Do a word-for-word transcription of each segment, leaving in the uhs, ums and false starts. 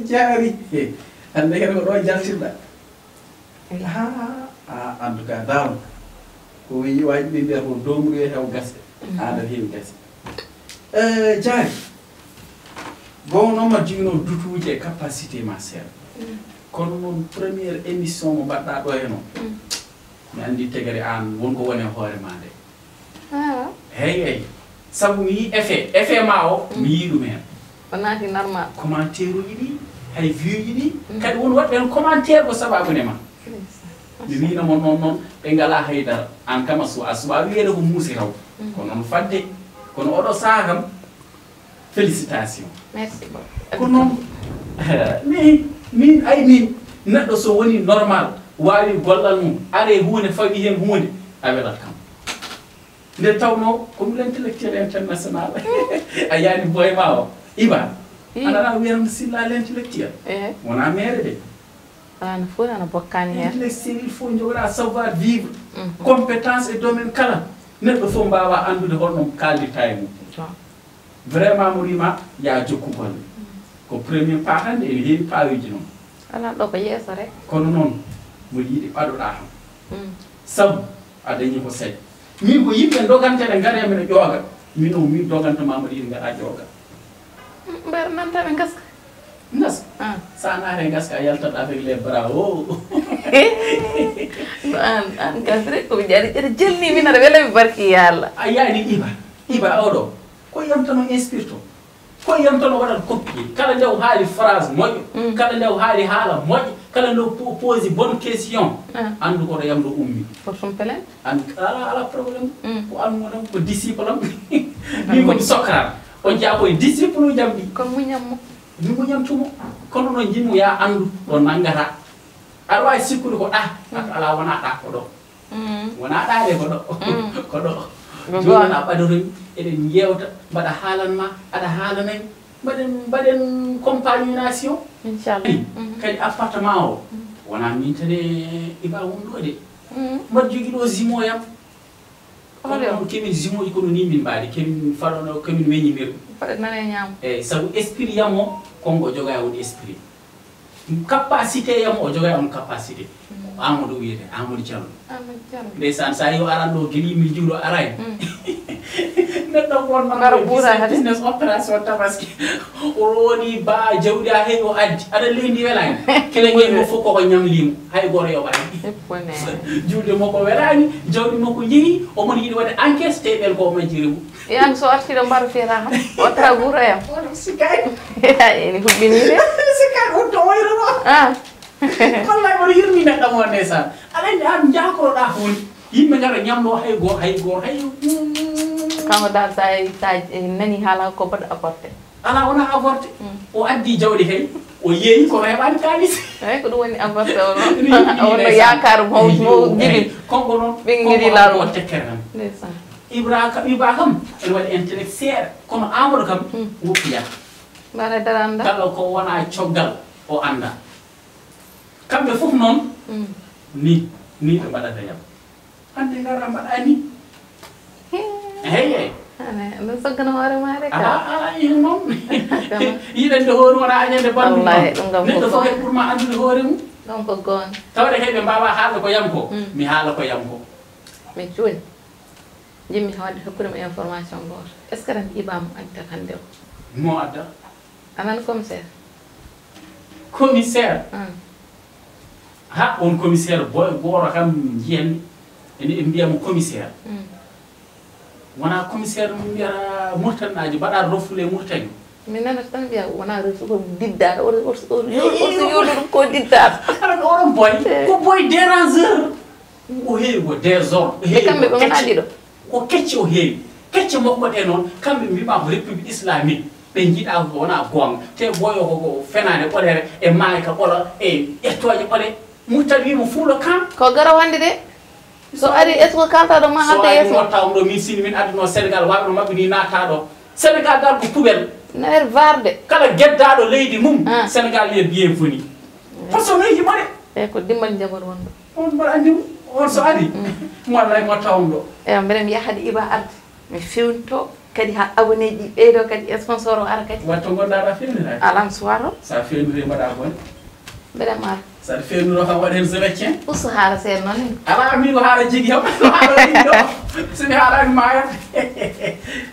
Jaari. Hannde kadi ko ɗo jaltirɗa. Ha, a, en tout cas, daaw ko wi waji ɗin nder ko domri e hew gase. Aɗa heewi gase. Eh, Jaari. Bon, non, ma jigno dutuuje e capacité ma seeɗa. Kono noon, première émission mo mbaɗɗa ɗo e noon, mi anndi tegere aan won ko woni e hoore ma nde. Hey, hey. Sabu mi yii effet, effet ma o, mi yii ɗum heen. O naati normal. Commentaire uji ɗi, hay vue uji ɗi, kadi won waɗɓe heen commentaire ko sababu ne ma. Mi wiino mo noon, noon ɓe ngalaa haydara. Aan kam a su-, a suɓaa wiyeede ko muusi taw. Ko noon fadde. Kono oɗo sahaa kam, félicitation. Merci beaucoup. Ko noon, min, min, ay min, neɗɗo so woni normal, waawi gollal mum, are huunde fawi heen huunde, a welat kam. Nde tawnoo ko mi l'intellectuel international. A yaani boy ma o. Iba, a nana wiyam silla l'intellectuel. Wona mere de. Alaa no foti, ana bokkaani heen. Intellectuel, il faut njogoɗaa savoir vivre. Compétence e domaine kala. Neɗɗo fof mbaawa anndude holno kaaldirta e mum. Vraiment, mo rima, ya jokku golle. Ko premier pas hannde, ene heewi paawiji noon. Alaa ɗo ko yeeso rek. Kono noon, mo yiɗi ɓaɗoɗaa kam. Sabu a dañi ko saɗi. Min ko yimɓe dogante ɓe ngare mino ƴooga. Min o min doganta ma mbaɗa yiɗi ngaɗa ƴooga. Mbeɗa nanta ɓe ngaska. Ngaska? Sa naate ngaska a yaltat avec les bras. Oh. An, an gasre ko mi jaari ƴeɗa jelni min aɗa wela mi barki ya Allah. A yaani iba. Iba oɗo. Ko yamtano inspirto. Ko yam tan o waɗat copier. Kala nde o haali phrase moƴƴo, kala nde o haali haala moƴƴo, kala nde o po-, posi bonne question, anndu ko ɗo yam ɗo ummi. Ko ɗum pelen? An, ala, ala problème. Ko an wona ko disciple am. Min ko mi sokkaama. On jaa ko e disciple uji am ɗi. Ko muñam mo. Mi muñam tumo. Kono noon njimmo ya anndu ɗo nanngata. Aɗa waawi sikkude ko ɗa. Ala wona ɗa ko ɗo. Wona ɗaade ko ɗo. Ko ɗo. Jooni a ɓadoroyi, eɗen njeewta, mbaɗa haalan ma, aɗa haalanay, mbaɗen, mbaɗen compagnonnation. Inchallah. Kadi appartement o, wona min tan e Iba won ɗo de. Mbaɗa jogii ɗo jumeau yam. Kono kemin jumeau ji kono ni min mbaɗi, kemin faɗono, kemin weñinir. Faɗa nana e ñaamo. Eyi, sabu esprit yam o, kongo joga e on esprit. Capacité yam o joga on capacité. Amadou wiyete, Amadou Diallo. Amadou Diallo. Ndeysaan, sa yo aran ɗo gili mi juuɗo aray. Neɗɗo won man business opération tabaski. O woni ba jawdi a heewi o addi. Aɗa leydi welani. Kele ngel mo fof koko ñam limo. Hay goto yoɓani. Juuɗe makko welani, jawdi makko jeeyi, omon yiɗi waɗde enquête, teɓel ko o majjiri mo. Yan so arti ɗo mbaɗo fiyata kam. O tra guura yam. Oɗo sikay. Eni huɓɓini de. Sikay on to wayruno. Ah. Wallahi wona yurmi neɗɗo mo ndeysaan. Aɗa anndi an jakoroɗa ko woni. Yimɓe ngara ñamlo hay go, hay go, hay. Kanko dal sa, sa nani haala ko baɗa apporté. Ala wona apporté. O addi jawdi kay. O yeeyi kono heɓani kalis. Eyi ko ɗum woni apporté o noon. Wonno yaakaar mo jibin. Konko noon ɓe ngiri laawol tekkere tan. Ndeysaan. Ibra kam, Iba kam ene waɗi intellect seeɗa, kono Amadou kam woppiya. Mbaɗa daranda. Kala ko wona coggal o annda. Kamɓe fof noon ni, ni ɓe mbaɗata yam. Hannde ngara mbaɗa ni. Hey, hey. Ane ɗum soggana hoore ma de ka. Ala, ala, ino noon. Yiɗande hoore wona añande bandu. Wallahi ɗum kam ko neɗɗo fof kay ɓurma anndude hoore mum. Ɗum ko goonga. Tawde kay ɓe mbawa haalde ko yam ko, mi haala ko yam ko. Mi cuuñ. Jimmi hawande hokkude mo information gooto. Est-ce que tan Iba mo addat hannde o? Mo adda? Anan commissaire? Commissaire? Ha, on commissaire boy gooto kam njiyanmi. Ene ɓe mbiya mo commissaire. Wona commissaire mo mbiyata Murtanaajo, mbaɗa refule Murtani. Mi nanata tan mbiya wona refule ko diddaaɗo. Oto yoɗo ɗum ko diddaaɗo. Aɗa oɗon boy, ko boy dérangeur. O heewi ko désordre, o heewi kamɓe ko ɓe ngonaa kecce. Ɗiɗo. Ko kecce o heewi. Kecce makko ɗe noon, kamɓe mbiima ko république islamique. Ɓe njiɗa ko wona goonga. Te boyo ko, ko fenaande ɓolere e maayka ɓola e ƴettooje ɓole. Murtani wiimo fuulo kan. Ko garaw hannde de. So ari, est-ce que kalta ɗo ma halta yeeso? Watta ɗum ɗo min sini min adduno Sénégal, waɓe no maɓɓe ni naata ɗo. Sénégal dal ko poubelle. Nder varde. Kala geddaaɗo leydi mum, Sénégal wiye bienvenue. Façon leydi mbaɗe. Eyi ko dimmal njamon wonɗo. On mbaɗa anndi mo, on so ari, mo wallahi mo tawon ɗo. Eyi mbeɗa mi yahadi Iba arde, mi fewnto. Kadi ha abonné ji ɓeydo kadi sponsor o ara kadi. Watto gonda da fewni hay. Alam suwaro. Sa fewni re mbaɗa abonné. Mbeɗa mar. Sa fewni ro ha waɗen zéro cent. Usu haala seen noon. Ala mi ko haala jigi ham. Ko haala jigi do. Simi haala mi maya.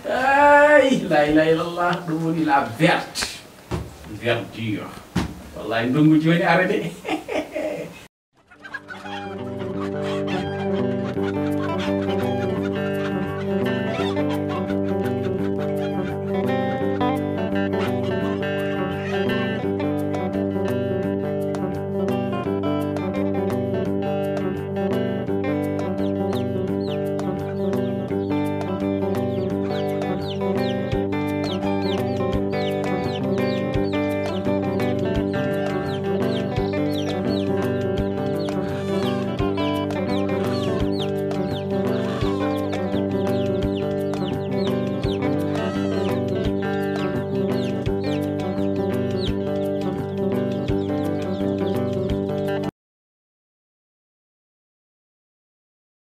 Ay la ilaha illallah ɗum woni la verte. Verdure. Wallahi ndungu joni ara de.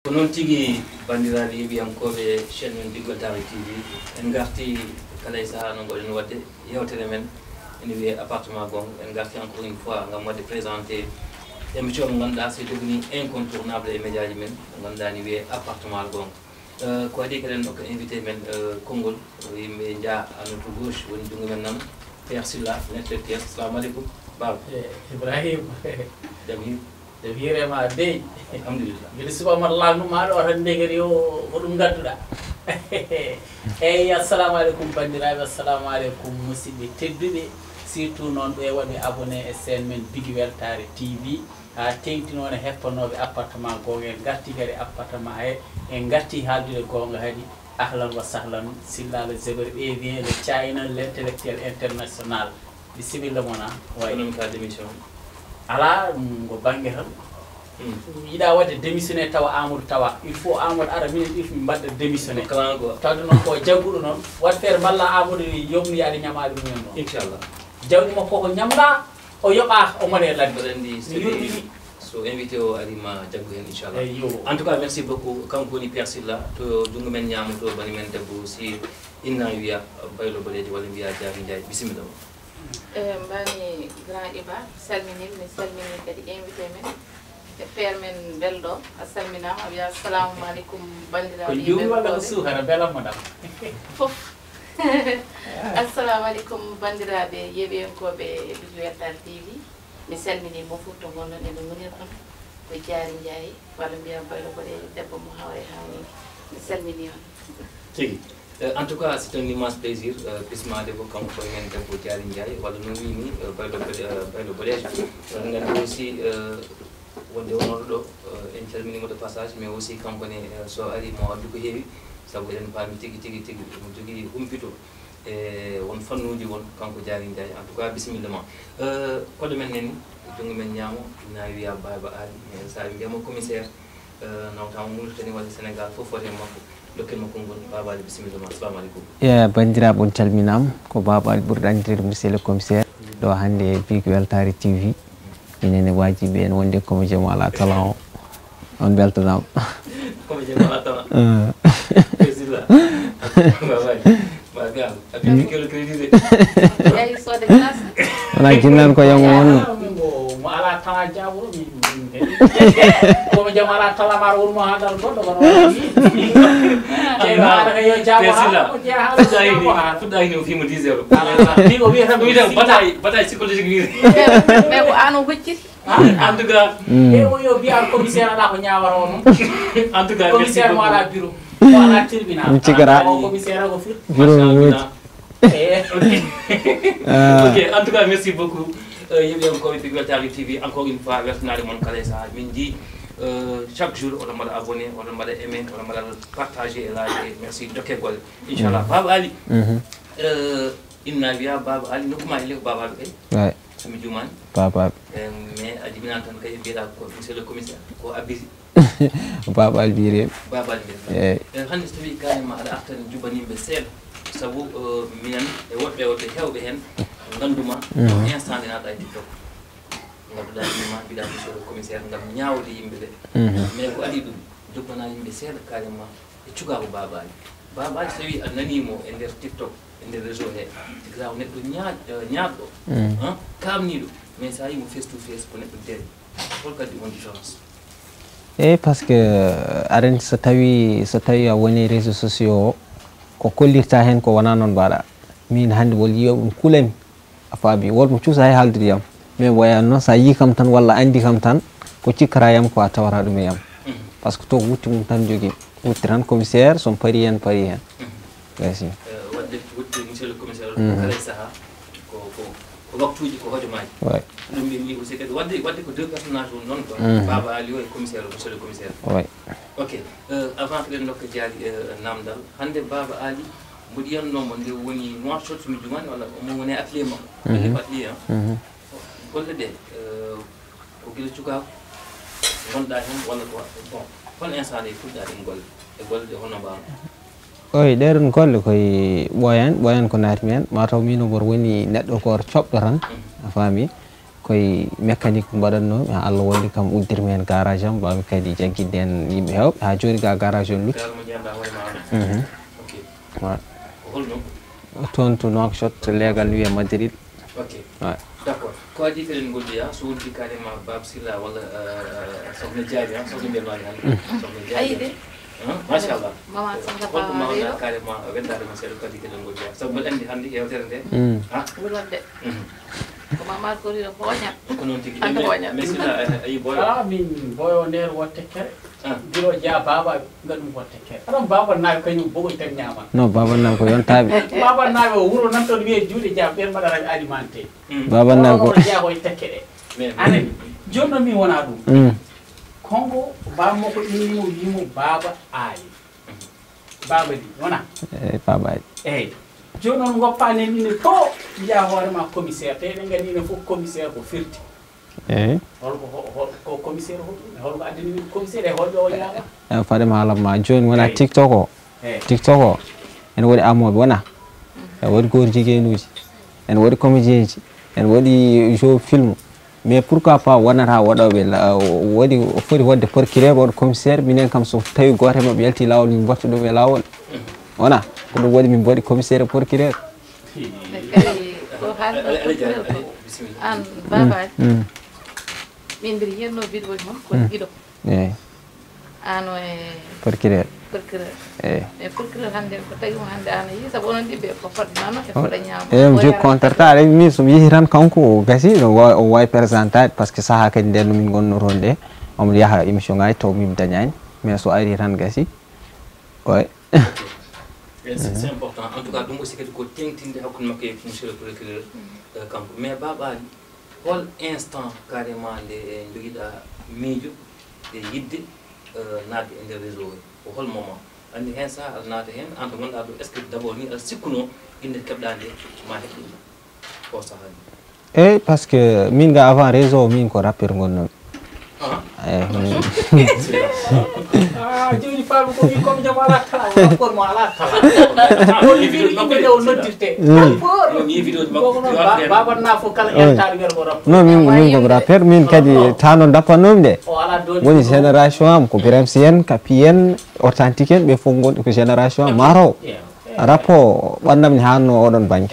Ko noon tigi, banndiraaɓe yeeɓiyankooɓe chaîne men Big Wheel Tari T V, en ngartii kala e sahaa no ngoɗen waɗde yewtere men ene wiyee Appartement Goonga. En ngartii encore une fois ngam waɗde présenté émission mo ngannduɗaa so dogni incontournable e médiaji men mo ngannduɗaa ne wiyee Appartement Goonga. Ko adii kadi en okka invité men konngol, yimɓe njaha à notre gauche woni junngo men nano, Père Sylla, intellectuel. Assalamu aleykum baaba. Ibrahima. Jam hiiri. Jam hiiri e ma dey. Alhamdulillah. Mbiɗa suka mbaɗa lannduma ɗo tan nde kadi o ko ɗum ngadduɗa. Eyyi, assalamu aleykum banndiraaɓe, assalamu aleykum musidɓe tedduɓe, surtout noon ɓe waɗɓe abonné e chaîne men Big Wheel Tari T V. Haa teeŋti noon e hettonooɓe appartement goonga, en ngartii kadi appartement he, en ngartii haaldude goonga kadi. Ahlan wa sahlan, Sylla le Zébér, ɓe wiyee le China, l'intellectuel international. Bisimilla mon a. Wayi. Kono mi ka démission. Alaa, ɗum ko bannge tan. Yiɗa waɗde démissionné tawa Amadou tawa. Il faut Amadou ara minen il faut min mbaɗda démissionné. Tawde noon ko jagguɗo noon. Waɗ feere mballa Amadou yomni yaade ñamaali mumen noon. Inchallah. Jawdi makko ko ñamɗa. O yoɓaaka, o mone ladde. Mbeɗa anndi so mi yurmini. So invité o ari ma jaggu heen inchallah. Eyyo. En tout cas merci beaucoup. Kanko woni Père Sylla to junngo men ñaamo to bani men debbo si inna wiya Baylo Boɗeejo walla mbiya Jaari Njaay. Bisimilla ma. E mbami grand Iba salmini mi salmini kadi invité men e père men belɗo a salminama a wiya assalamu aleykum bandiraɓe. Ko juumi walla ko suukara belammo ɗam. Fof. Assalamu aleykum banndiraaɓe yeeɓiyankooɓe Big Wheel Tari T V. Mi salminii mo fof to ngonɗon eɓe ngonirɗon ko Jaari Njaay walla mbiya Baylo Boɗeejo debbo mo hawre hawnii. Mi salminii on. Tigi. En tout cas c'est un immense plaisir bismaade ko kanko koye men debbo Jaari Njaay walla no wiimi Baylo Boɗeejo. Eɗen nganndi aussi wonde wonooɗo ɗo en calminiima de passage mais aussi kanko ne so ari mo addu ko heewi. Sabu eɗen paami tigi tigi tigi omo jogii humpito e won fannuuji won kanko Jaari Njaay. En tout cas bisimilla ma. Koɗo men nani junngo men ñaamo na wiya Baaba Aali mais so a mbiyama commissaire nawtama Mauritanie walla Sénégal fof foti e makko. Dokken mo konngol Baaba Aali bisimilla ma. Assalamu aleykum. Eya banndiraaɓe on calminaama ko Baaba Aali ɓurɗo anndireede monsieur le commissaire ɗo hannde e Big Wheel Tari T V. Minen e waajibi en wonde comédien mo alaa talent o. On mbeltanaama. Comédien mo alaa talent. Président. Babaji. Babaji. A biyami kelo crédit de. Yahi soode classe. Wona jinnan ko yamo wonno. Mo alaa talent jaaboro min min de. Comédien mo alaa talent maro wonmo haadal goɗɗo kono. Ceeɗo haala ko yo jaabo haala ko jeeya haala ko jaabo haala. Fuɗɗa hino fimo dix euros. Ala ala. Ni o wiyata mi widan bataille bataille psychologique ni. Mais ko an o hocciti. En tout cas. E o yo mbiya commissaire ala ko ñawata o noon. En tout cas commissaire mo ala bureau. Mo ala tribunal. Mi cikara. O commissaire ko fir. Bureau weti. Ok. Ok, en tout cas merci beaucoup. Yeeɓiyankooɓe Big Wheel Tari T V encore une fois weltanaade mon kala e sahaa min njii chaque jour oɗon mbaɗa abonné oɗon mbaɗa aimé oɗon mbaɗa partagé e liké. Merci jokke golle. Inchallah Baaba Aali. Inna wiya Baaba Aali nokku ma elle ko Baaba Aali kay. Somi juumaani. Baaba Aali. Mais a jibinaani tan kay mbiyeɗaa ko monsieur le commissaire ko Abisi. Baaba Aali Bireemi. Baaba Aali Bireemi. Eeyi. Hannde so tawii kaari ma aɗa arta en jubbaniiɓe seeɗa sabu minen e woɗɓe woɗɓe heewɓe heen ngannduma ko instant nde naata e TikTok. Ngadduɗaa ɗum ma mbiɗa monsieur le commissaire ngam ñaawde yimɓe ɓe. Mais ko adii ɗum jubbanaa yimɓe seeɗa kaari ma e cukaagu Baaba Aali. Baaba Ali, so tawi a nanii mo e nder TikTok, e nder réseau he, tigi taw neɗɗo ñaaɗ- eh, ñaaɗɗo, han, kaamniiɗo, mais so a yii mo face to face, ko neɗɗo deeƴo. Hol kadi on différence? Eyi, parce que, eh, aɗa anndi, so tawi, so tawi a woni réseau sociaux o, ko kollirta heen ko wonaa noon mbaɗa. Min hannde wol yiyo ɗum kulami. A faami, won mo cuusa hay haaldude yam. Mais waya noon, so a yii kam tan walla anndi kam tan, ko cikkata yam ko a tawata ɗum e yam. Parce que to wutti mum tan jogii. Wutti tan commissaire, so mi pari heen, pari heen. Merci. Eh, wadde wutti monsieur le commissaire, ko kala e sahaa, ko, ko, ko waktuuji, ko hojomaaji. Ouais. Ɗum min mi aussi kadi wadde, wadde ko deux personnages won noon quoi. Baaba Ali o e commissaire o, monsieur le commissaire. Ouais. Ok. Eh, avant que ɗen ndokka Jaari, eh, namdal, hannde Baaba Ali, mboɗo yiyannoo mo nde woni Nouakchott, so mi jumaani, walla omo woni e atelier makko. Atelier ko atelier, han. Golle ɗe, eh, ko gila cukaaku ngonɗaa heen, walla ko, bon, hol instant ɗe puɗɗaa ɗen golle? E golle ɗe holno mbaawno? Oy, ɗee ɗon golle koye ɓooyan, ɓooyan ko naatmi heen. Mataw miin o mboɗo woni neɗɗo gooto coɓɗo tan, a faami? Koye mécanique mbaɗatnoomi, haa Allah walli kam uddirmi heen garage am, mbawmi kadi jaggude heen yimɓe heewɓe. Haa jooni ga garage o lutti. Garage mo jeyanɗaa hoore ma o? Mhm. Ok. Wa- Ko holno? Toon to Nouakchott, leegal wiyee Madrid. Ok. Ouais. D'accord. Ko adii kadi en ngolloya, so wonti carrément Baba Sylla walla, eh, eh, Sokhna Diaby, han, Sokhna Diaby walla han. Sokhna Diaby. Ayi de. Han, machallah. Mama Samba Holko mbawɗaa carrément weddaade ma seeɗa kadi kadi en ngolloya? Sabu mbeɗa anndi hannde yewtere nde. Mm. Ha? Ɓuri waɗde. Mhm. Ko Mama Kori ɗo booña. Ko noon tigi. Hannde booña. Mais Sylla, eh, a yii booyo? Ah, min booyo nder wotte kere. Ah. Biro ja baba ngaɗum wotte kere. Aɗon baba nawi kañum bogoy tan ñaama. Non, baba nawi ko yontaaɓe. Baba nawi o wuro nan toon wiyee juuɗe ja ɓen mbaɗa rajo alimenté. Mm. Baba nawi ko. Oɗo jeyaa koye tekke ɗe. Mais anani, jooni noon min wonaa ɗum. Mm. Kongo bammo ko innimo wimo Baba Ali. Baba Di, wonaa? Eyi, Baba Ali. Eyi. Jooni noon ngoppa nen ine to njiya hoore ma commissaire, te eɗen nganndi ine fof commissaire ko firti. Eyi. Hol ko, hol, hol ko commissaire hol ɗum? Hol ko addani min commissaire e holɓe o yaama? Eyi, faade ma haalan ma jooni wona TikTok o. Eyi. TikTok o. Ene waɗi amooɓe wona. Ene waɗi goor jigeenuuji. Ene waɗi comédien ji. Ene waɗi jeu film. Mais pourquoi pas wonata waɗooɓe la-, waɗi o foti waɗde procureur, waɗa commissaire, minen kam so tawi gooto e maɓɓe yalti laawol, min mbatta ɗum e laawol. Wona? Ko ɗum waɗi min mbaɗi commissaire e procureur. Kadi ko haalɗo procureur ko an Baba. Mm. Min mbiɗa yiyatno vidéo ji mon kono giɗo. Eyi. Ano e procureur. Procureur. Eyi. E procureur hannde ko tawi mo hannde ano yii, sabu onon ɗiɓɓe ko fodde nano e fodde ñaamo. Eyi, mi jogii contrat, aɗa anndi min so mi yehi tan kanko o gasi, no wa-, o wawi présentaade, parce que sahaa kadi nden no min ngonno toon de, omo yaha émission ngaji taw min dañaani, mais so ari tan gasi. Ouais. Et c'est, c'est important. En tout cas, ɗum aussi kadi ko teŋtinde hakkunde makko e monsieur le procureur, euh, kanko. Mais Baba Ali, hol instant carrément nde, eh, njogiɗa miijo e yidde, eh, naatde e nder réseau o? Ko hol moment? Anndi heen sahaa aɗa naata heen, aan to ngonɗaa ɗo, est-ce que d'abord ni aɗa sikkuno inde keɓɗaa nde ma heɓ ɗum? Ko sahaa ni. Eyi, parce que min ga avant réseau, min ko rappeur ngonnomi. Ah. Eyi, min Ah, jooni Fallou ko wi comme jam alaa kala, rapport mo alaa kala. Ko wi wi ɓe o noddirte. Mm. Rapport. Ko noon ba-, baban na fof kala entaɗo wiyata ko rapport. Non, min, min ko rappeur, min kadi tano dappanomi de. O alaa doole. Woni génération am, ko Birame Sy en, Kapi en, Authentique en, ɓe fof ngon ko génération am. Maro. Yeah. Rapport ɓannam ne hanno oɗon bannge.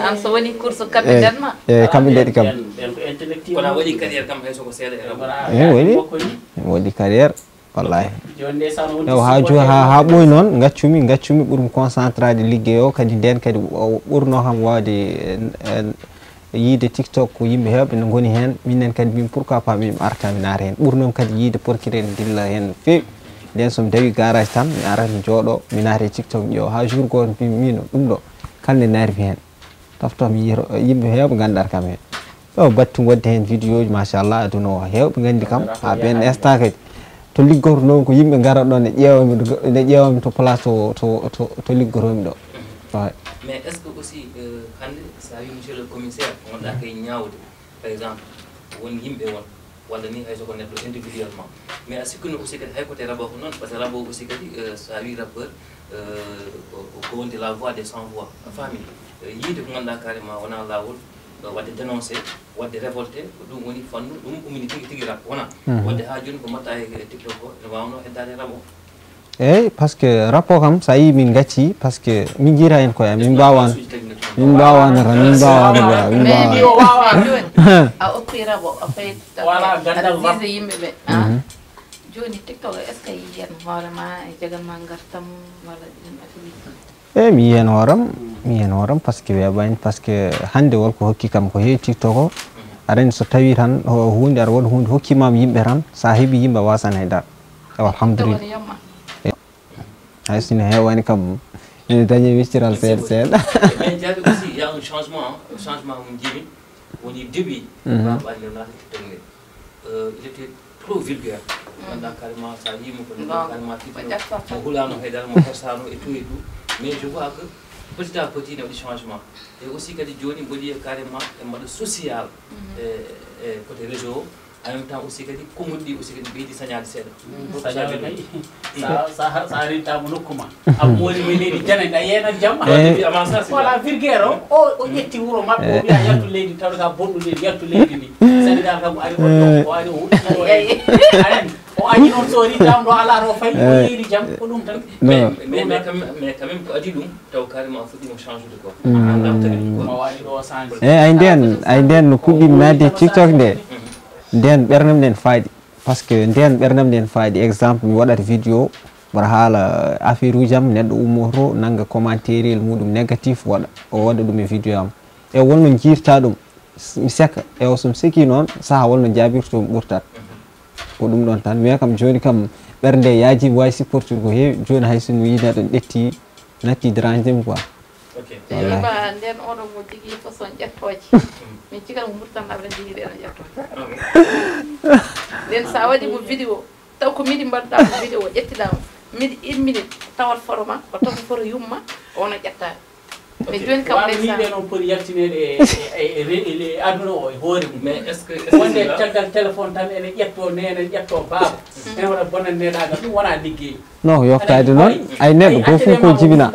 An so woni course kaɓɓe Eh, ndanma. Eh, kamɓe ndeɗi kam. Ɓen, ɓen ko intellectuel. Kono a waɗi carrière kam hay soko seeɗa e rapport. Eh, waɗi. Waɗi carrière, wallahi. Jooni ndeysaan woni Ewa, ha jo-, ha, ha ɓooyi noon, ngaccumi, ngaccumi, ɓurmi concentrade liggey o, kadi nden kadi o ɓurno kam wawde, eh, eh, yiide TikTok ko yimɓe heewɓe ne ngoni heen, minen kadi min pourquoi pas min arta min ara heen. Ɓurnoom kadi yiide procureur dilla heen no feewi. Nden so mi dawi garage tan, mi ara mi jooɗo, mi naata e TikTok mi ƴeewa. Haa jour gooto mbimi min ɗum ɗo, kala nde naatmi heen, tafto mi yiya yimɓe heewɓe nganndat kam heen. Ɗo battum waɗde heen vidéo ji, machallah, aduna o heewɓe nganndi kam. Haa ɓeen instant kadi, to liggorto noon ko yimɓe ngara ɗo ne ƴeewa mi, ne ƴeewa mi to place to, to, to, to liggoroomi ɗo. Ouais. Mais est-ce que aussi, euh, hannde so a wi monsieur le commissaire, wonɗa kay ñaawde, par exemple, won yimɓe won, walla ni hay so ko neɗɗo individuellement, mais a sikkino aussi kadi hay ko te rabo ko noon, parce que rabo aussi kadi, euh, so a wi rappeur, euh, ko, ko wonde la voix des sans voix, a faami? Euh, yiide ko ngannduɗaa carrément wonaa laawol, euh, waɗde dénoncé, waɗde révolté, ko ɗum woni fannu, ɗum ummini tigi tigi rap, wonaa? Mhm. Waɗde haa jooni ko mbaɗta e TikTok ko, ene waawnoo heddaade rabo. Eyyi, parce que rap o kam, so a yii min gacci, parce que min jiita heen koye amen, min mbaawaano, min mbaawaano tan, min mbaawaano, min mbaawaano. A oppi rap o, a fayi. Wala gandal rap. Yimɓe ɓe. Jooni TikTok est-ce que yiyen hoore ma e jagan ma ngartam walla ɗin affaire? Eyyi, mi yiyen hooram, mi yiyen hooram, parce que weeɓani, parce que hannde wol ko hokki kam ko heewi TikTok o. Aɗa anndi so tawi tan huunde aɗa waɗa huunde hokki ma yimɓe tan, so a heɓi yimɓe a wasan hay dara. Alhamdulillah. Hay sino heewani kam ene dañi wicciral seeɗa seeɗa. Mais Diaby aussi, il y a un changement, un changement mo jiimi woni début baɓɓal nde naata TikTok nde. Euh, il était trop vulgaire. Maintenant carrément ça yimo ko carrément titno mo hulano haydara mo horsano et tout et tout. Mais je vois que petit à petit ne waɗi changement. Et aussi kadi joni mboɗi carrément e mbaɗa social e côté réseau. En même temps aussi kadi konguɗi ɗi aussi kadi ɓeydi sañade seeɗa. Sa rentama nokku ma a mooli mo leydi janani a yenan jam. Voilà virguere o o ƴetti wuuro maɓɓe o wiya yaltu leydi tawde ka bonɗu leydi yaltu leydi ndi. Sénégal kam o ari o o ari o huɗɗi o anen o ari noon so rentama ɗo ala to fayi o yeeri jam ko ɗum tan. Mais quand même ko adi ɗum taw carrément fuɗɗima change de quoi. Andam tagi ɗum quoi. Eyi ay nden ay nden no puɗɗimi naatde TikTok nde. Nden ɓernam nden faaɗi. Parce que nden ɓernam nden faaɗi exemple mi waɗat vidéo mboɗa haala affaire uji am neɗɗo ummoto nanga commentaire el muɗum négatif waɗa o waɗa ɗum e vidéo am e wonno jiirta ɗum mi seka e o somi seki noon saha wonno jaabirto mi ɓurtat. Ko ɗum ɗon tan mais kam joni kam ɓernde yaaji mi wawi supportude ko heewi joni hay so mi yi neɗɗo ƴetti natti dérange mi quoi. Wallahi. Ba nden oɗo mo jigi façon ƴettooje min cigal mo murtan aɓe jigi ɗe no ƴettooje. Nden sa waɗi mo vidéo taw ko miɗi mbaɗɗa mo vidéo ƴettiɗa mo miɗi immini tawat photo ma o taw ko photo yumma ono ƴettaɓe. Mais joni kam wano wiɓe noon poti yaltineede e aduna o e hoore mum mais est ce que wonde caggal téléphone tan ene ƴetto nene ƴetto baaba ene waɗa bonan neɗagal ɗum wona liggey. Non ko yoftaade noon ay neɗɗo goo fof ko jibina.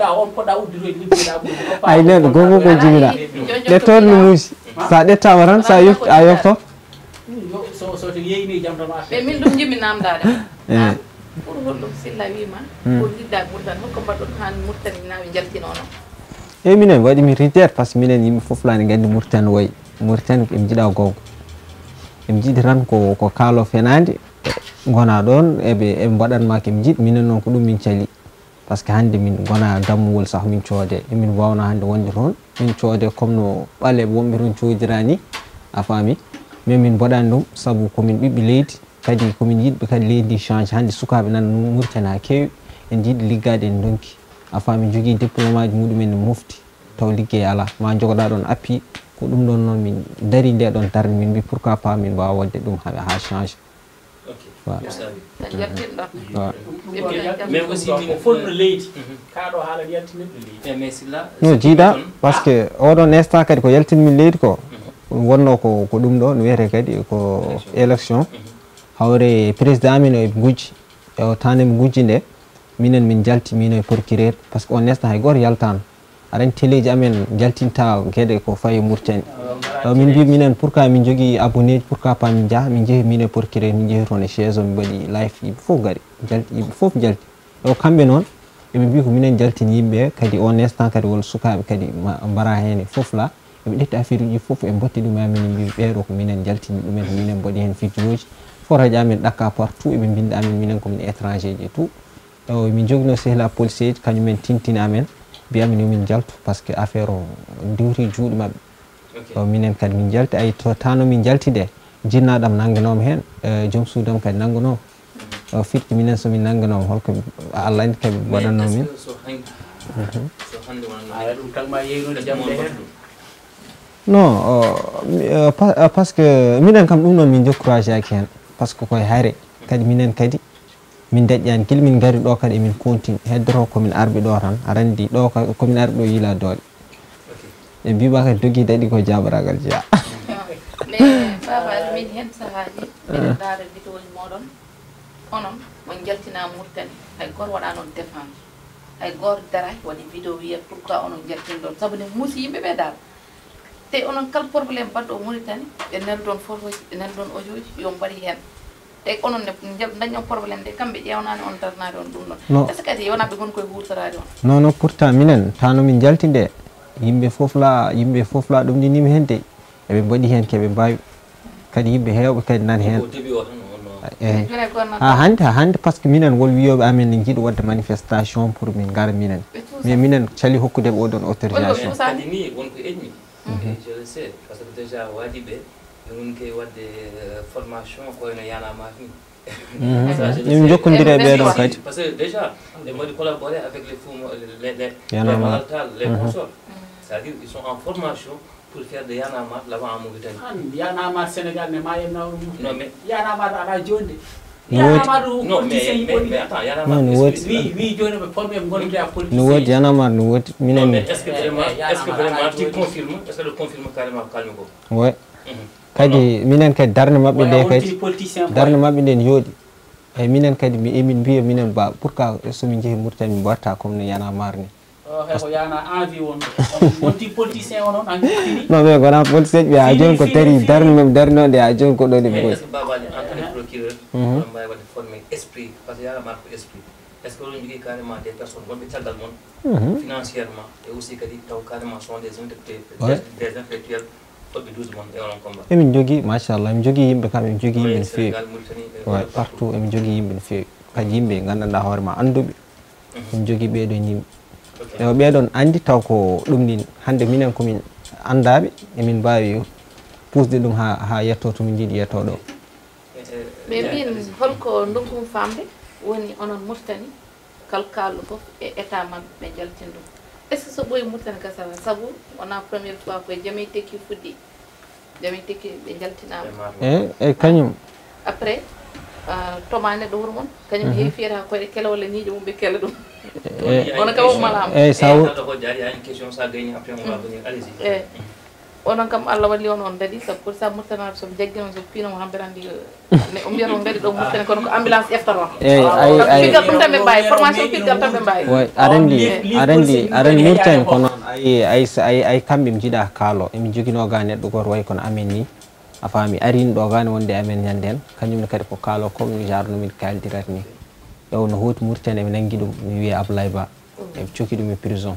Ay neɗɗo goo fof ko jibina. Ɗettoor no muusi. So a ɗettaama tan so a yofti a yofto. Mais min ɗum jibmi namdaade ma. Pour holɗum silla wiima ko lidda murtan holko mbaɗɗon haan murtani nawi jaltinono. Eyi minen waɗi mi rideer par ce que minen yimɓe fof laani nganndi murtan wayi murtan ɓe njiɗa gogo. Ɓe njiɗi tan ko ko kaalo fenaande. Ngona ɗoon eɓe eɓe mbaɗan ma ke mi jiɗ minen noon ko ɗum min cali. Par ce que hannde min ngona dammuwol sah min coode emin waawna hannde wonde toon min coode comme no ɓaleeɓe wonɓe toon coodira ni. A faami? Mais min mbaɗani ɗum sabu komin ɓiɓɓe leydi kadi komin yiɗɓe kadi leydi ndi change hannde sukaaɓe nan Mauritanie haa keewi en njiɗi liggaade en ndonki. A faami jogii diplôme aji muɗum en mofti taw liggey alaa ma jogoɗa ɗoon appui. Ko ɗum ɗoon noon min darii ndee ɗoon darnde min mbii pourquoi pas min mbaawa waɗde ɗum haa change. Voilà. Voilà. Mais aussi min fonno leydi kaɗo haala yaltinirɗo leydi. Mais silla no jiida par ce que oɗon instant kadi ko yaltin min leydi ko wonno ko ko ɗum ɗo no wiyete kadi ko élection hawre président amin o eɓe gujji e o tande ɓe gujji nde minen min jalti min e procureur par ce que on instant hay goto yaltano. Aɗa anndi teleeji amen njaltinta geɗe ko fayi e Mauritanie. Taw min mbii minen pourquoi min njogii abonné ji pourquoi pas min njaha min njehi min e procureur min njehi toon e chaise o min mbaɗi live yimɓe fof ngari njalti yimɓe fof njalti. Taw kamɓe noon eɓe mbii ko minen njaltini yimɓe kadi on instant kadi won sukaaɓe kadi mbara heen e fof la eɓe ƴetti affaire uji fof e mbotti ɗum e amen mbii ɓeeɗo ko minen njaltini ɗumen ko minen mbaɗi heen vidéo ji. Fotoji amen ɗakka partout eɓe mbinda amen minen komin étranger ji et tout. Ewa min jogino sehla policeeji kañum en tintini amen mbiya min yomin njaltu par ce que affaire o diwti juuɗe maɓɓe. Ewa minen kadi min njalti ay to tano min njalti de jinnaɗo am nangganoma heen joom suudam kadi nangganoma. Ewa firti minen somin nangganoma holko Allah andi kaɓe waɗanno min. Awa ɗum tagma yeynude jamde heen. Non par ce que minen kam ɗum ɗon min jokkorageaki heen par ce que koye hayre kadi minen kadi min daƴƴani gila min ngari ɗo kadi emin contini heddoto komin arɓe ɗo tan aɗa andi ɗo komin arɓe ɗo yiila doole. Ɓe mbiɓa kadi dogi daɗi ko jabaragal jeeya. Mais baba min hen sahaji eɗen ndaara vidéoji moɗon onon on jaltina murtani hay goto waɗa noon défense hay goto daray waɗi vidéo wiya pourquoi onon jaltin ɗon sabu ne muusi yimɓe ɓe dal. Te onon kala probléme baɗɗo o Mauritanie ɓe nelɗon photoji ɓe nelɗon audioji yo mbaɗi hen. E onon ne, dañño problème de, kamɓe ƴeewnaani on, darnaade on ɗum ɗon. Non. Est-ce que kadi wonaa ɓe ngon koye huutoraade on? Non, non, pourtant minen tawno min njalti nde, yimɓe fof la, yimɓe fof la ɗum ɗinimi heen de, eɓe mbaɗi heen keɓe mbaawi. Kadi yimɓe heewɓe kadi nani heen. Eyi. Ha hannde, ha hannde, parce que minen won wiyooɓe amen ne njiɗi waɗde manifestation pour min ngara minen. Mais minen cali hokkude ɓe oɗon autorisation. Kadi ni won ko ennemi. Je le sais, parce que déjà waɗi ɓe, ɓe ngoni koye waɗde, euh, formation ko wayno Y'en a marre ni. Min njokkondiri e ɓee ɗon kadi. Parce que déjà, ɓe mbaɗi collaborer avec les Foumo, les, les, les Malal Tall, les consorts. C'est-à-dire, ils sont en formation pour faire de Y'en a marre là-bas en Mauritanie. An, Y'en a marre Sénégal ne ma yemna on. Non, mais Y'en a marre ala jonde. Y'en a marre politicien yi. Mais attends, Y'en a marre, wi, wi joni ɓe formé ɓe ngonde a politicien. No woodi, Y'en a marre no woodi. Minen. Mais est-ce que vraiment, est-ce que vraiment tu confirmes, est-ce que tu confirmes carrément kalmi ko? Ouais. Kadi minen kadi darnde maɓɓe nde kadi, darnde maɓɓe nde ne yooɗi. Eyi, minen kadi mi, emin mbiya minen ba, pourquoi so min njehi Mauritanie min mbaɗta comme no Y'en a marre ni? O, hay ko Y'en a envie won. Wonti politicien o noon, an fini. Non, mais wona politicien ɓe, ha jooni ko tari darnde men darnode, ha jooni ko ɗon e. Mais est-ce que Babaji, en tant que procureur, on mbawi waɗde former esprit, parce que Y'en a marre ko esprit. Est-ce que oɗon jogii carrément des personnes wonɓe caggal mon, financièrement, et aussi kadi taw carrément sont des intellectuels, des intellectuels, fotɓe duuso mon e onon combat? Emin jogii, machallah, emin jogii yimɓe kam, emin jogii yimɓe no feewi. Ouais, partout emin jogii yimɓe no feewi. Kadi yimɓe nganndanɗaa hoore ma, annduɓe. Emin jogii ɓee ɗoon yimɓe. Ewa, ɓee ɗoon anndi taw ko ɗum nin. Hannde minen ko min anndaaɓe, emin mbaawi puusde ɗum haa, haa yettoo to min njiɗi yettoo ɗoo. Ɓe mbin, holko ndonkum famde woni onon Mauritanie, kal kaalɗo fof e état maɓɓe ɓe njaltin ɗum? Est-ce que so ɓooyi Mauritanie gasata? Sabu wona première fois koye Jamaïque Tech fuɗɗi. Jamaïque Tech ɓe njaltinaama. E, e kañum. Après, ah, Thomas neɗɗo wuro mon, kañum yehi fiyata koye kele walla ñiiƴe mum ɓe kela ɗum. Onon kam on malaama. Eyi, sa wo- Eyi, ko jaari, a question, sa gayni, après, on va venir. Allez-y. Eyi. Onon kam, Allah walli on, on daɗi, sabu ko sa Mauritanie, so ɓe jaggi on, so piino mo hambere anndi, ne, o mbiyata on ngari ɗo Mauritanie, kono ko ambulance ƴeftata on. Eyi, ay, ay. Piggal ɗum tan ɓe mbaawi, formation piggal tan ɓe mbaawi. Way, aɗa anndi, aɗa anndi, aɗa anndi Mauritanie ko noon, ay, ay, ay, ay, kamɓe ɓe njiɗa kaalo, emin joginoo ga neɗɗo gooto wayi kono amen ni, a faami, arin ɗo ga ne wonde amen ñande en, kañum ne kadi ko kaalo comme genre no min kaaldirata ni. Ɗo no hooti Mauritanie, ɓe nanngi ɗum, mi wiya Ablaye Ba, ɓe coki ɗum e prison.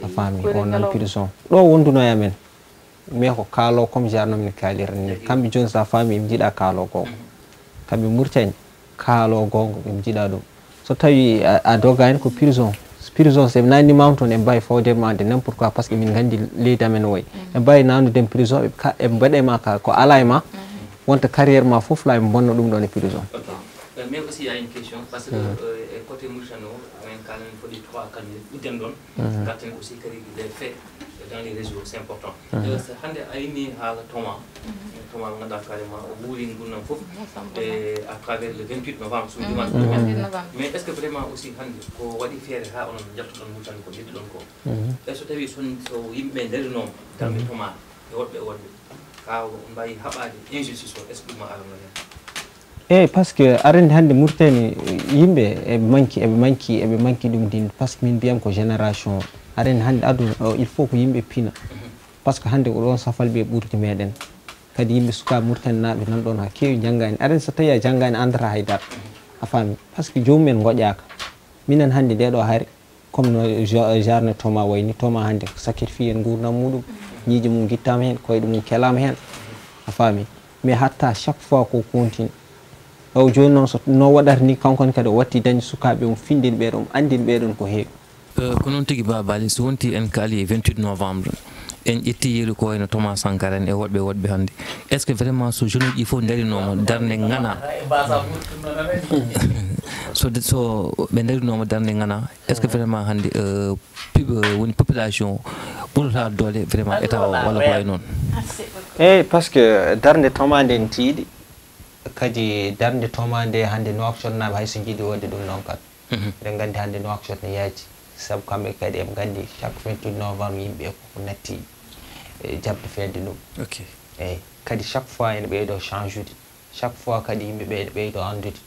A faami, o nan prison. Ɗo wonduno e amen. Mais ko kaalo comme genre no min kaalira ni. Kamɓe jooni sa faami, ɓe njiɗa kaalo goonga. Kamɓe Mauritanie, kaalo goonga, ɓe njiɗa ɗum. So tawi a, a dogaani ko prison. Prison, so ɓe nanni ma toon, ɓe mbaawi fawde ma de n'importe quoi, parce que min nganndi leydi amen oy. Ɓe mbaawi nannude en prison, ɓe ka-, ɓe mbaɗe ma ka, ko ala e ma. Wonta carrière ma fof la, ɓe mbonna ɗum ɗon e prison. Ok. Euh, mais aussi, il y a une question, parce que, euh, e côté Mauritanie o, min kaalani foti trois candidats, udden ɗon, ngarten aussi kadi les faits dans les réseaux, c'est important. Euh, so hannde a inni haala Thomas, Thomas mo ngannduɗaa carrément o wuuri nguurndam fof, e à travers le vingt-huit novembre, so mi juumaani. Vingt-huit novembre. Mais est-ce que vraiment aussi hannde ko waɗi feere haa onon njaltuɗon Mauritanie ko njedduɗon ko? E so tawi son, so yimɓe ndarinooma darnde Thomas e woɗɓe e woɗɓe, haa on mbaawi haɓaade injustice o, est-ce que ɗum ma aranno heen? Eyi, parce que aɗa anndi hannde Mauritanie, yimɓe eɓe manki, eɓe manki, eɓe manki ɗum din, parce que min mbiyam ko génération. Aɗa anndi hannde aduna o, il faut ko yimɓe pina. Parce que hannde ko ɗoon safal ɓe ɓurti meɗen. Kadi yimɓe sukaaɓe Mauritanie naaɓe nan ɗoon haa keewi njanngaani. Aɗa anndi so tawi a janngaani a anndata hay dara. A faami? Parce que joomum en ngoƴaaka. Minen hannde nde ɗo hari, comme no jo-, genre no Thomas wayni, Thomas hannde ko sacrifié en nguurndam muɗum, ñiiƴe mum ngittaama heen, koyɗe mum kelaama heen, a faami. Mais hatta chaque fois ko continue. O jooni noon so no waɗata ni, kanko ne kadi o watti dañde sukaaɓe mum, finndin ɓee ɗoon, anndin ɓee ɗoon ko heewi. Eh, ko noon tigi, Ba Bali, so wonti en kaali e vingt-huit novembre, en ƴetti yeru ko wayno Thomas Sankara en e woɗɓe woɗɓe hannde. Est-ce que vraiment so jeune uji ɗi fof ndarinooma darnde ŋana? So de-, so ɓe ndarinooma darnde ŋana, est-ce que vraiment hannde, euh, pub-, euh, woni population o ɓurata doole vraiment état o walla ko wayi noon? Eyi, parce que darnde Thomas nde ne tiiɗi, kadi darnde Thomas nde hannde Nouakchott naaɓe hay so njiɗi waɗde ɗum noon kadi. Eɗen nganndi hannde Nouakchott ne yaaji, sabu kamɓe kadi eɓe nganndi chaque vingt-huit novembre yimɓe koko natti, e, jaɓde feerde ɗum. Ok. Eyi, kadi chaque fois ene ɓeydo change ude, chaque fois kadi yimɓe ɓe ene ɓeydo anndude.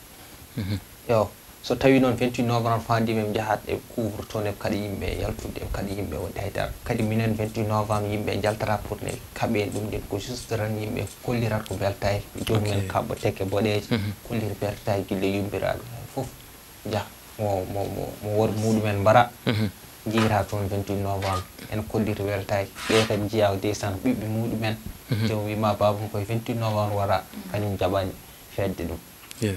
Yo, So tawii noon vingt-huit novembre faandiima, en njahat e couvre-feu, en kaɗa yimɓe e yaltude, en kaɗa yimɓe waɗde hay dara. Kadi minen vingt-huit novembre yimɓe njaltata pour ne kaɓen ɗum, nden ko juste tan yimɓe kollirat ko mbeltaaki, joomum en kaɓɓa tekke boɗeeje, kollira mbeltaaki gila yummiraɓe fof njaha. Mo, mo, mo, mo worɓe muɗumen mbara, njiyata toon vingt-huit novembre, en kollita weltaaki. Ɓe kadi njiya ko ndeysaan ɓiɓɓe muɗumen, joom wima baabam koye vingt-huit novembre wara, kañum jaɓani fedde ɗum. Eyi.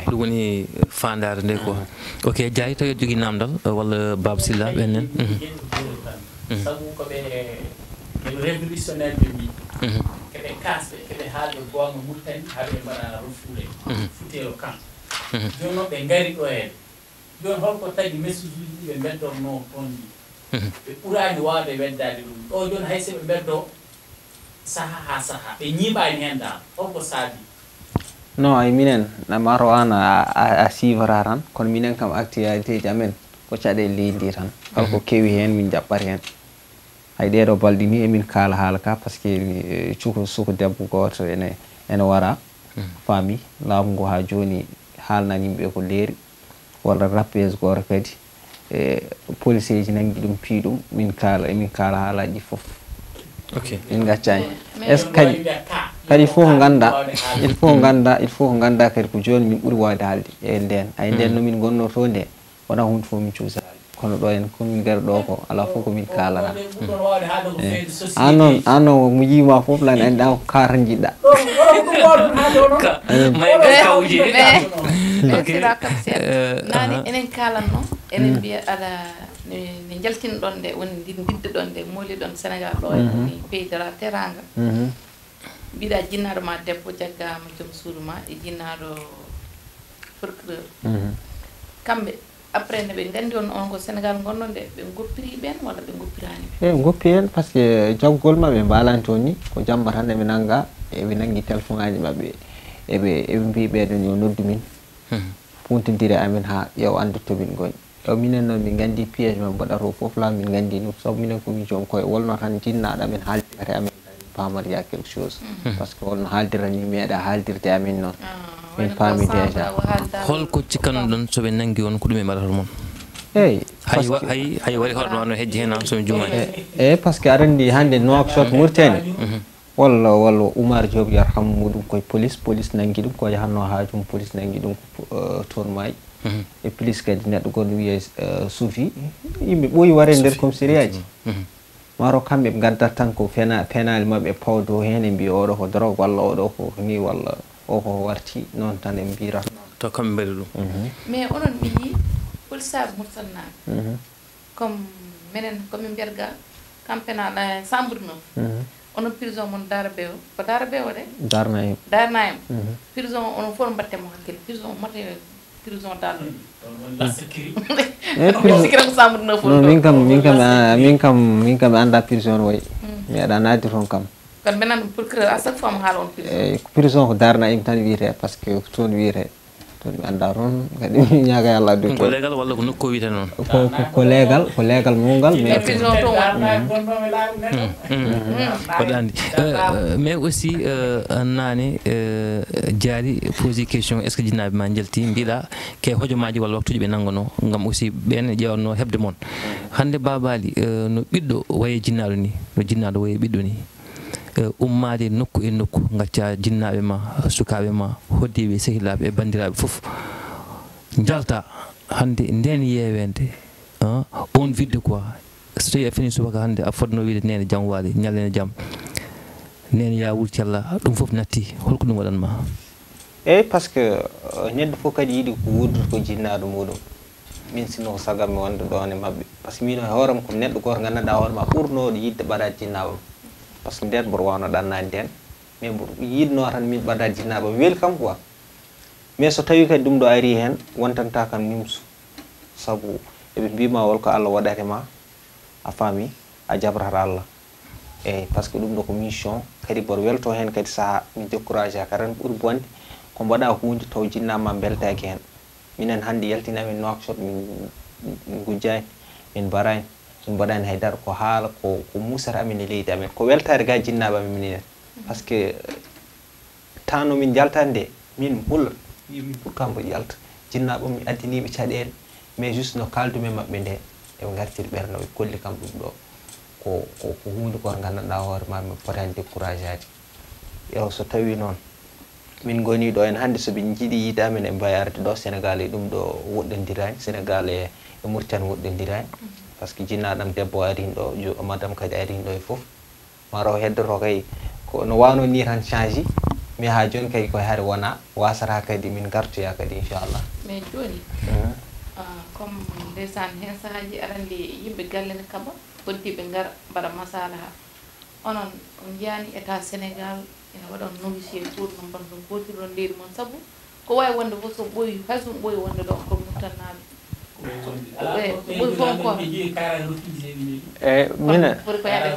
Ko ɗum woni faandaare nde quoi. Ok, Diary, tawi aɗa jogii namdal, eh, walla Baba Sylla, ɓen nen. Sabu ko ɓe, ɓe révolutionnaire ɓe mbi. Keɓe kasɓe, keɓe haalɓe goonga Mauritanie, haa ɓe mbaɗa refoulé, futeero kan. Jooni noon ɓe ngari ɗo heede. Jooni holko tagi message uji ɗi ɓe mbeddornoo toon ɗi? Ɓe ɓuraani waawde weddaade ɗum. Ɗo jooni hay so ɓe mbeddoo saha haa saha, ɓe ñiiɓaani heen dal. Holko saabi? Non, ay minen, na maro an a, a, a suivra tan, kono minen kam actualité ji amen ko caɗeele leydi ndi tan. Kala ko kewi heen min jaɓɓat heen. Hay ɗeeɗo balɗe ni emin kaala haala ka, parce que mi, eh, cuko, suko debbo gooto ene, ene wara. Faami, laamu ngu haa jooni haalnan yimɓe ko leeri. Walla rappeurs gooto kadi, e policeeji nanngi ɗum, pii ɗum, min kaala, emin kaala haalaaji ɗi fof. Ok. Min ngaccaani. Est-ce que kadi, kadi il faut ngannda, il faut ngannda, il faut ngannda kadi ko jooni min ɓuri waawde haalde e ndeen. Ay ndeen no min ngonnoo to nde, wonaa huunde fof min cuusa haalde. Kono ɗo en, ko min ngari ɗo ko, alaa fof ko min kaalata. Eh. Aan noon, aan noon, mo yiima fof lan anndi aan ko kaar tan njiɗɗa. Ka, may ka kawji. Mais, mais Ok. Sira kam seeɗa. Eh, Nani aha. Enen kaalanno, enen mbiya ala ne, ne njaltinɗon nde, woni ndi ndidduɗon nde, mooliɗon Sénégal ɗo, e woni pays de la teranga. Mhm. Mbiɗa jinnaaɗo ma debbo jaggaama joom suudu ma, e jinnaaɗo procureur. Mhm. Kamɓe, après, nde ɓe nganndi on, on ko Sénégal ngonno nde, ɓe ngoppiri ɓeen walla ɓe ngoppiraani ɓe? Eɓe ngoppi heen, parce que jaggol maɓɓe mbaalani toon ni, ko jamba tan eɓe nannga, eɓe nanngi téléphone aji maɓɓe, eɓe, eɓe mbiyi ɓeeɗo ni o noddu min, huntondire amen haa ƴeew anndu to min ngoni. Ewa minen noon min nganndi piège men mbaɗata o fof la min nganndi ɗum, sabu minen ko min joom koye wolno tan jinnaaɗo amen haaldi kadi amen. Paamata y a quelque chose. Parce que holno haaldirta ni meeɗa haaldirde amin noon. Min paami déjà. Holko cikkannoɗon so ɓe nanngi on, ko ɗum e mbaɗata mon? Eyi, hay, hay waɗi hoɗno wano hejji heen, so mi juumaani. Eyi, parce que aɗa anndi hannde Nouakchott Mauritanie, walla, walla Oumar Diop yarhamu muɗum koye police, police nanngi ɗum, ko yahatno haa jum police nanngi ɗum ko, eh, toon maayi. E plus kadi neɗɗo goɗɗo wiyee, eh, Soufi, yimɓe ɓooyi ware nder commissariat ji. Maro kamɓe ɓe ngaddat tan ko fena-, penaali maɓɓe pawdo heen, ɓe mbiya oɗo ko drogue walla oɗo ko ni walla o ko warti noon tan ɓe mbiyata. To kamɓe mbaɗi ɗum. Mais onon mi yii pulsaaɓe Mursalnaaɓe. Comme minen ko min mbiyata ga camp pénal, eh, chambre neuf. Onon prison mon Daara Bewo, ko Daara Bewo de? Darnayim. Darnayim. Prison onon fof mbatte mo hakkille. Prison mate prison dal. Eyi, prison. Sikkiram chambre neuf. Non, min kam, min kam, ah, min kam, min kam mi annda prison no wayi. Mi aɗa naati toon kam. Kono mbeɗa anndi procureur à chaque fois mo haala on prison. Eyi, ko prison ko Darnayim tan wiyetee, parce que ko toon wiyetee. Toon mi annda toon, kadi mi ñaaga Allah addu. Ɗum ko leegal walla ko nokku o wiyetee noon? Ko, ko, ko leegal, ko leegal mawngal, mais prison toon woni. Mbaɗa anndi. Euh, mais aussi, euh, naane, euh, Diary posi question, est-ce que jinnaaɓe ma njalti, mbiɗa ke hojomaaji walla waktuuji ɓe nanngono, ngam aussi ɓeen ƴeewanno heɓde mon. Hannde Baba Aly, euh, no ɓiɗɗo wayi jinnaaɗo ni, no jinnaaɗo wayi ɓiɗɗo ni, euh, ummaade nokku e nokku, ngacca jinnaaɓe ma, sukaaɓe ma, hoɗdiiɓe, sehilaaɓe e banndiraaɓe fof, njalta hannde ndeen yeeweende, ah, on vidde quoi. So tawii a fini subaka hannde, a fotno wiide, "Neene, jam waali, ñalleende jam. Neene, yaa wul cella," ɗum fof natti. Holko ɗum waɗan ma? Eyi, parce que, euh, neɗɗo fof kadi yiɗi ko wuurdude ko jinnaaɗo muɗum. Min sinno ko sagam mi wonde ɗoon e maɓɓe. Parce que min e hooram ko neɗɗo gooto nganndanɗaa hoore ma ɓurnooɗo yiɗde ɓadaade jinnaaɓo. Parce que ndeen mboɗo waawno ɗannaade ndeen. Mais mboɗo yiɗno tan min ɓadaade jinnaaɓo. Mi weli kam quoi. Mais so tawii kadi ɗum ɗo arii heen, wontantaa kam nimsu. Sabu eɓe mbii ma wol ko Allah waɗata ma, a faami, a jaɓrata Allah. Eyi, parce que ɗum ɗo ko mission, kadi mboɗo weltoo heen kadi sahaa mi découragé ka tan ɓuri bonde, ko mbaɗa huunde taw jinnaaɓe ma mbeltaaki heen. Minen hannde yaltini amen Nouakchott, min ngujjaani, min mbaraani, min mbaɗaani hay dara, ko haala, ko, ko muusata amen e leydi amen, ko weltaare ga jinnaaɓe amen minen. Parce que Temps no min njalta nde, min mi hulat, mi wiya min pourquoi mboɗo yalta? Jinnaaɓe on, mi addanii ɓe caɗeele, mais juste no kaaldu-mi e maɓɓe nde, eɓe ngartiri ɓernde, ɓe kolli kam ɗum ɗo ko, ko, ko huunde ko nganndanɗaa hoore maa, mi potaani découragé aade. Yo, so tawii noon, min ngonii ɗo en hannde, so ɓe njiɗi yiide amen, eɓe mbaawi arde ɗo. Senegaal e ɗum ɗo woɗɗondiraani, Senegaal e, e Mauritanie woɗɗondiraani, par ce que jinnaaɗo am debbo arii ɗo, jo-, madame kadi arii ɗo e fof. Maro heddoto kay ko no waawno ni tan change, mais haa jooni kay koye hari wona, waasata kadi min ngartoya kadi inchallah. Mais jooni, ah, comme ndeysaan heen sahaaji aɗa anndi yimɓe galle ne kaɓa, hoddiiɓe ngara mbaɗa masalaha. Onon, on njiyaani état Sénégal ina waɗa on négocier pour no mbaɗa ɗum gootirɗon leydi mon, sabu ko waawi wonde fof so ɓooyi, hay so ɗum ɓooyi wonde ɗo ko Mauritanie naaɓe. Ko ɓooyi fof ko. E minen, foti ko yaade.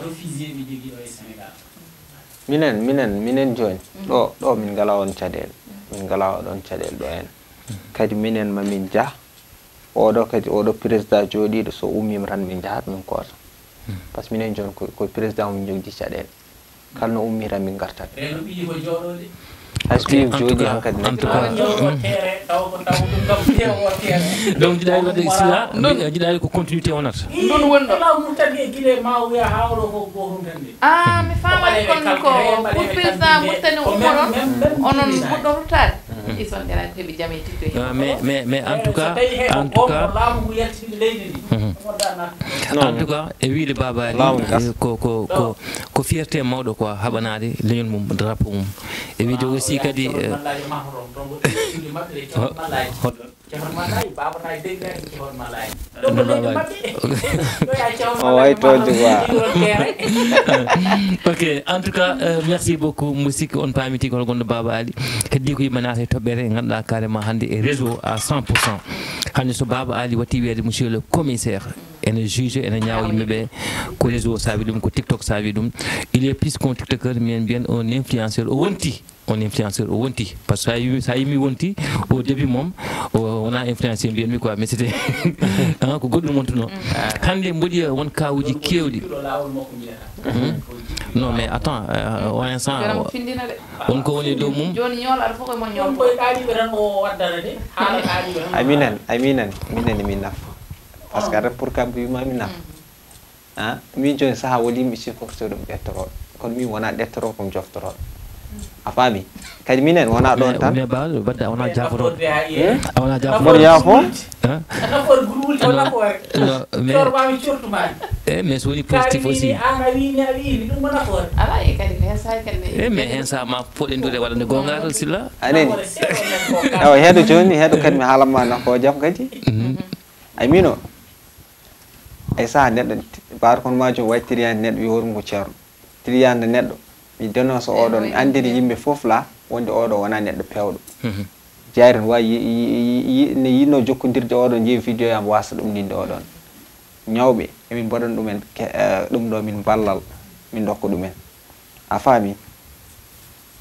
Minen, minen, minen jooni, ɗo, ɗo min ngalaa on caɗeele. Min ngalaa oɗon caɗeele ɗo en. Kadi minen ma min njah. Oɗo kadi, oɗo président jooɗiiɗo, so ummiima tan min njahat min koosa. Par ce que minen jooni ko, ko président o min njogdi caɗeele. Kala no ummi tan min ngartat. Hay so ɓiyum jooɗii han kadi, en tout cas, donc jiɗaali waɗde sila, jiɗaali ko continuité wonata. Ɗum woni ɗo. Ah, mi faamaani, kono ko pour président Mauritanie ummoto, onon mbuɗɗon ruttaade. Ison ɗeɗa ko heɓi jam e tiktok. Ah, mais, mais, mais en tout cas, en tout cas, en tout cas, e wiide Baba Ali, eh, ko, ko, ko, ko fierté mawɗo quoi, haɓanaade leñol mum, drapeau mum. E wiide aussi kadi, eh, ho-, ho-, o wayi toon de quoi. Ok, en tout cas, euh, merci beaucoup. Mbiɗo sikki on paami tigi hol gonɗo Baba Ali. Heddi ko yimɓe naata e toɓɓere, ngannduɗaa carrément hannde e réseau à cent pour cent. Hannde so Baba Ali watti wiyeede monsieur le commissaire, ene juge, ene ñaawa yimɓe ɓe, ko réseau saabi ɗum, ko TikTok saabi ɗum. Il est plus qu'un TikToker, minen mbiyen un influenceur. O wonti on influenceur, o wonti. Par ce que sa yimi, sa yimi wonti, au début moom, o wona influenceur mbiyanmi quoi, mais c'était, ah, ko goɗɗum wontuno. Hannde mboɗi won kawuji kewɗi. Hmm? Non, mais attends, euh, o instant, won ko woni dow mum. Jooni ñool aɗa fof e mon ñool. Ay minen, ay minen, minen min nafa. Par ce que aɗa pour kam yuma min nafa. Ah, min jooni sahaa woni yimɓe sifofte ɗum ɗettorooɗo. Kono min wonaa ɗettorooɗo, ko mi joftorooɗo. A faami? Kadi minen wonaa ɗoon tan. Mais Ba, baɗɗa, a wonaa jaafotoɗo. Hmm? A wonaa jaafotoɗo. Mboɗo yaafo? Hein? Non, non, mais, eh, mais so woni positif aussi. Alaa, e kadi, heen sahaa kadi. Eh, mais heen sahaa ma poɗen dude waɗande goonga tan, Silla. A nani? Awa, heɗo jooni, heɗo kadi mi haalan ma nafo jam kadi. Mhm. Ay mino. Ay sahaa neɗɗo, mbaɗa kono ma joom waɗi tiriyaande neɗɗo, wi hoɗum ko ceerno. Tiriyaande neɗɗo, mi dénonce oɗo, mi anndini yimɓe fof la, wonde oɗo wonaa neɗɗo peewɗo. Mhm. Jaari no waawi yi-, yi-, yi-, yi-, ne yiɗno jokkondirde oɗo, jeyi vidéo am wasa ɗum ninde oɗon. Ñawɓe, emin mbaɗan ɗumen ke-, eh, ɗum ɗo min ballal, min ndokka ɗumen. A faami?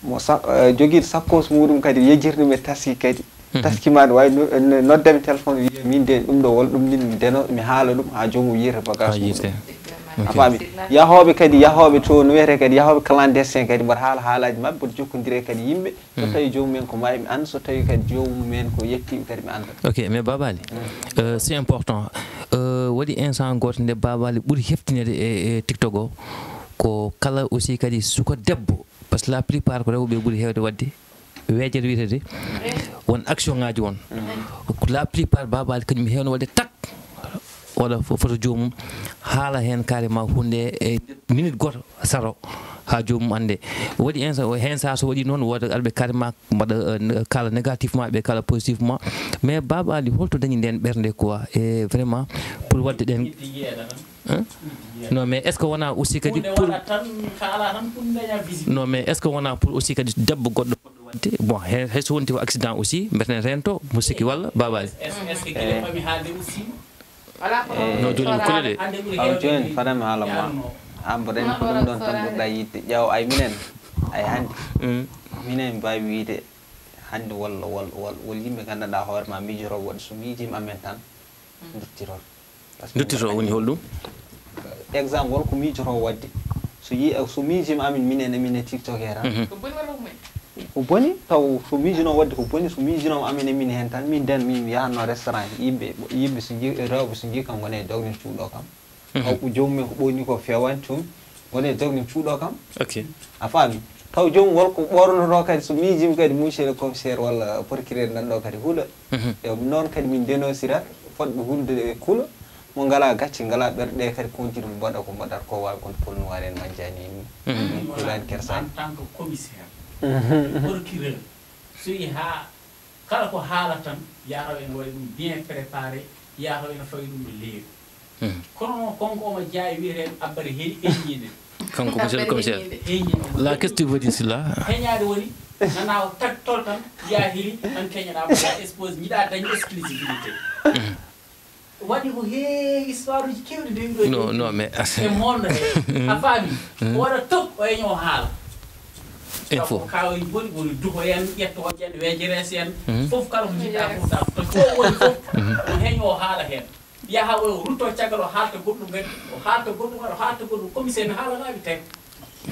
Mo sa-, eh, jogiiɗo sakkos muɗum kadi, yejjirde ɗum e taski kadi. Mhm. Taski ma no waawi no-, no-, noddami téléphone, wiya min de ɗum ɗo wol ɗum min mi deno, mi haala ɗum haa joomum yiyta bagage muɗum. A faami? Yahooɓe kadi, yahooɓe to no wiyetee kadi, yahooɓe clandestin kadi, mbaɗa haala haalaaji maɓɓe, mbaɗa jokkondire kadi yimɓe. So tawi joomum en ko maayi, mi annda, so tawi kadi joomum en ko yettiiɓe kadi, mi annda. Ok, mais Baba Ali, euh, c'est important. Euh, waɗi instant gooto nde Baba Ali ɓuri heftineede e, e TikTok o, ko kala aussi kadi suka debbo, parce que la plupart ko rewɓe ɓuri heewde waɗde, weejere wiyetee, won action ŋaaji won. Ko la plupart Baba Ali kañum heewno waɗde tak, walla fo-, foto joomum, haala heen carrément huunde e minute gooto, sato, haa joomum annde. Waɗi heen sa-, heen sahaa so waɗi noon, wooda arɓe carrément mbaɗa, eh, kaala négativement, ɓe kaala positivement. Mais Baba Ali, holto dañi ndeen ɓernde quoi? E vraiment, pour waɗde ɗeen, hein? Non, mais est-ce que wonaa aussi kadi pour, non, mais est-ce que wonaa pour aussi kadi debbo goɗɗo waɗde? Bon, hay, hay so wonti ko accident aussi, mbeten rento, mo sikki walla Baba Ali? Est-ce que kile fami haalde aussi? No jooni ko kule de. Aw jooni, fadam haala ma. An mboɗo anndi ko ɗum ɗon tan ɓurɗa yiɗde. Ƴeew, ay minen, ay hannde. Mm. Minen mbaawi wiyde hannde wol, wol, wol, wol yimɓe nganndanɗaa hoore ma miijotoo waɗde so miijiima amen tan, mm, nduttiroo. Nduttiroo woni holɗum? Exemple, wol ko miijotoo waɗde. So yi-, so miijiima amin minen e minen TikTok he tan. Mhm. Ko boni walla ko moƴƴi? Ko boni taw so miijino waɗde ko boni, so miijinooma amen e min heen tan, min den min yahatno restaurant, yimɓe yimɓe so njii rewɓe so njii kam ngone e dogni cuuɗo kam. Taw ko joomum en ko ɓooyni ko feewani cuum, ngone e dogni cuuɗo kam. Ok. A faami? Taw joomum wol ko ɓoornotoo kadi, so miijiima kadi monsieur le commissaire walla procureur nan ɗo kadi huɗa. E noon kadi min denosira fotɓe hulde e kula mo ngalaa gacce, ngalaa ɓerɗe kadi continue mbaɗa ko mbaɗata ko, waawi kon polnuwaare en majjaani en ni. Min kulaani kersaani. En tant que commissaire, procureur, so yi haa kala ko haala tan, yataw ene waɗi ɗum bien préparé, yataw ene fawi ɗum e leeru. Kono noon, konko omo jeyaa e wiyeteeɗo abbere heɗi heññinde. Kanko monsieur le commissaire. Heññinde. La, qu'est-ce que tu veux dire sur là? Heñaade woni, nanaa o tattol tan, mbiyaa heli, tan keñaɗaa mbaɗa expose, njiɗaa dañde exclusivité. Waɗi ko heewi histoire uji keewɗi ndewi ɗo. Non, non, mais e monde he. A faami? O waɗa top, o yeño o haala. Info. Taw ko kaaweeji boni, woni duho en, ƴetto en, weejerees en. Fof kala ko njiɗɗaa fof, taw to fof woni fof, o heño o haala heen. Yaha o rutto caggal, o haalta goɗɗum kadi, o haalta goɗɗum kadi, o haalta goɗɗum. Commissaire, mi haala laabi tati.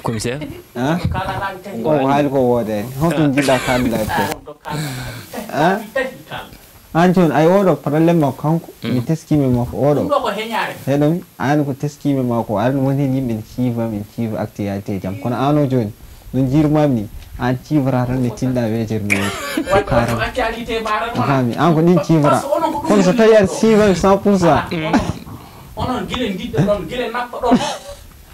Commissaire? Hein? Ko kala laabi tati. O haali ko woodaani. Honto njiɗɗaa kaalde laabi tati? Honto kala laabi tati? Hein? Laabi tati kaal. Aan jooni, ay, oɗo problème makko kanko, mi teskiima makko oɗo. Ɗum ɗo ko heñaare. Heɗomi, aan ko teskiima makko, aɗa woni heen yimɓe ne ciiva, min ciiva actualité jam. Kono aan o jooni, no njiirmaami ni, aan ciivra tan ne tinɗa weejere no weeti. Waɗi, waɗi actualité ma tan. A faami, aan ko ɗin ciivra. Parce que onon ko ɗum. Kono so tawi aɗa siiva cent pour cent. Onon, onon gila ndidda ɗon, gila nappa ɗon.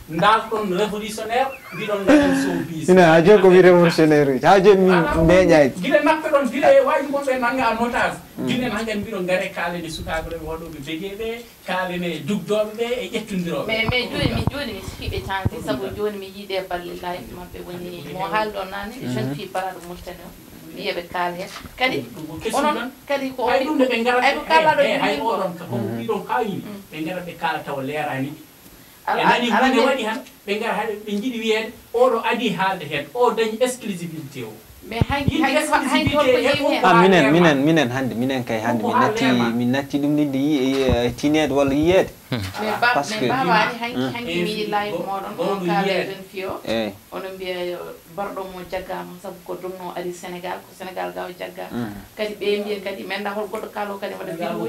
Ndaal ɗon révolutionnaire, mbiɗon ngaɗen showbiz. Ina, haa jooni ko mi révolutionnaire uji. Haa jooni min ndeeƴaaki. Gila nappa ɗon, gila e waaji mon ɓe nannga en otage. Gila en hangen mbiɗon ngare kaalen e sukaaɓe rewɓe waɗooɓe begeeɓe. Kaalen e dugdooɓe ɓe e ƴettondirooɓe. Mais, mais jooni mi, jooni mi sikki ɓe canji, sabu jooni mi yiide balle live maɓɓe woni mo haalɗo naane, jeune fille baraɗo Mauritanie o, mi yiya ɓe kaala heen. Kadi, onon, kadi ko hay ɗum nde ɓe ngarata, ay, ko kaalaaɗo hay, hay oɗon ka, ko ɗiɗon kaawini, ɓe ngarata ɓe kaala tawa leeraani ɓe. Ɓe nani huunde waɗi han, ɓe ngara haɗe, ɓe njiɗi wiyeede, oɗo adii haalde heen, o dañi exclusivité o. Mais hay, hay, hay, hay, ah, minen, minen, minen hannde, minen kay hannde, min natti, min natti ɗum ɗinde yi-, yi-, tiineede walla yiyeede. Mais ba-, parce que mais Baba Ali, hanki, hanki mi yi live moɗon, on kaala jeune fille o. Eyi. Onon mbiya yo barɗo mo jaggaama, sabu ko ɗum no ari Sénégal, ko Sénégal ga o jagga. Kadi ɓe mbiya kadi, mi annda hol goɗɗo kaalo kadi hoto vidéo.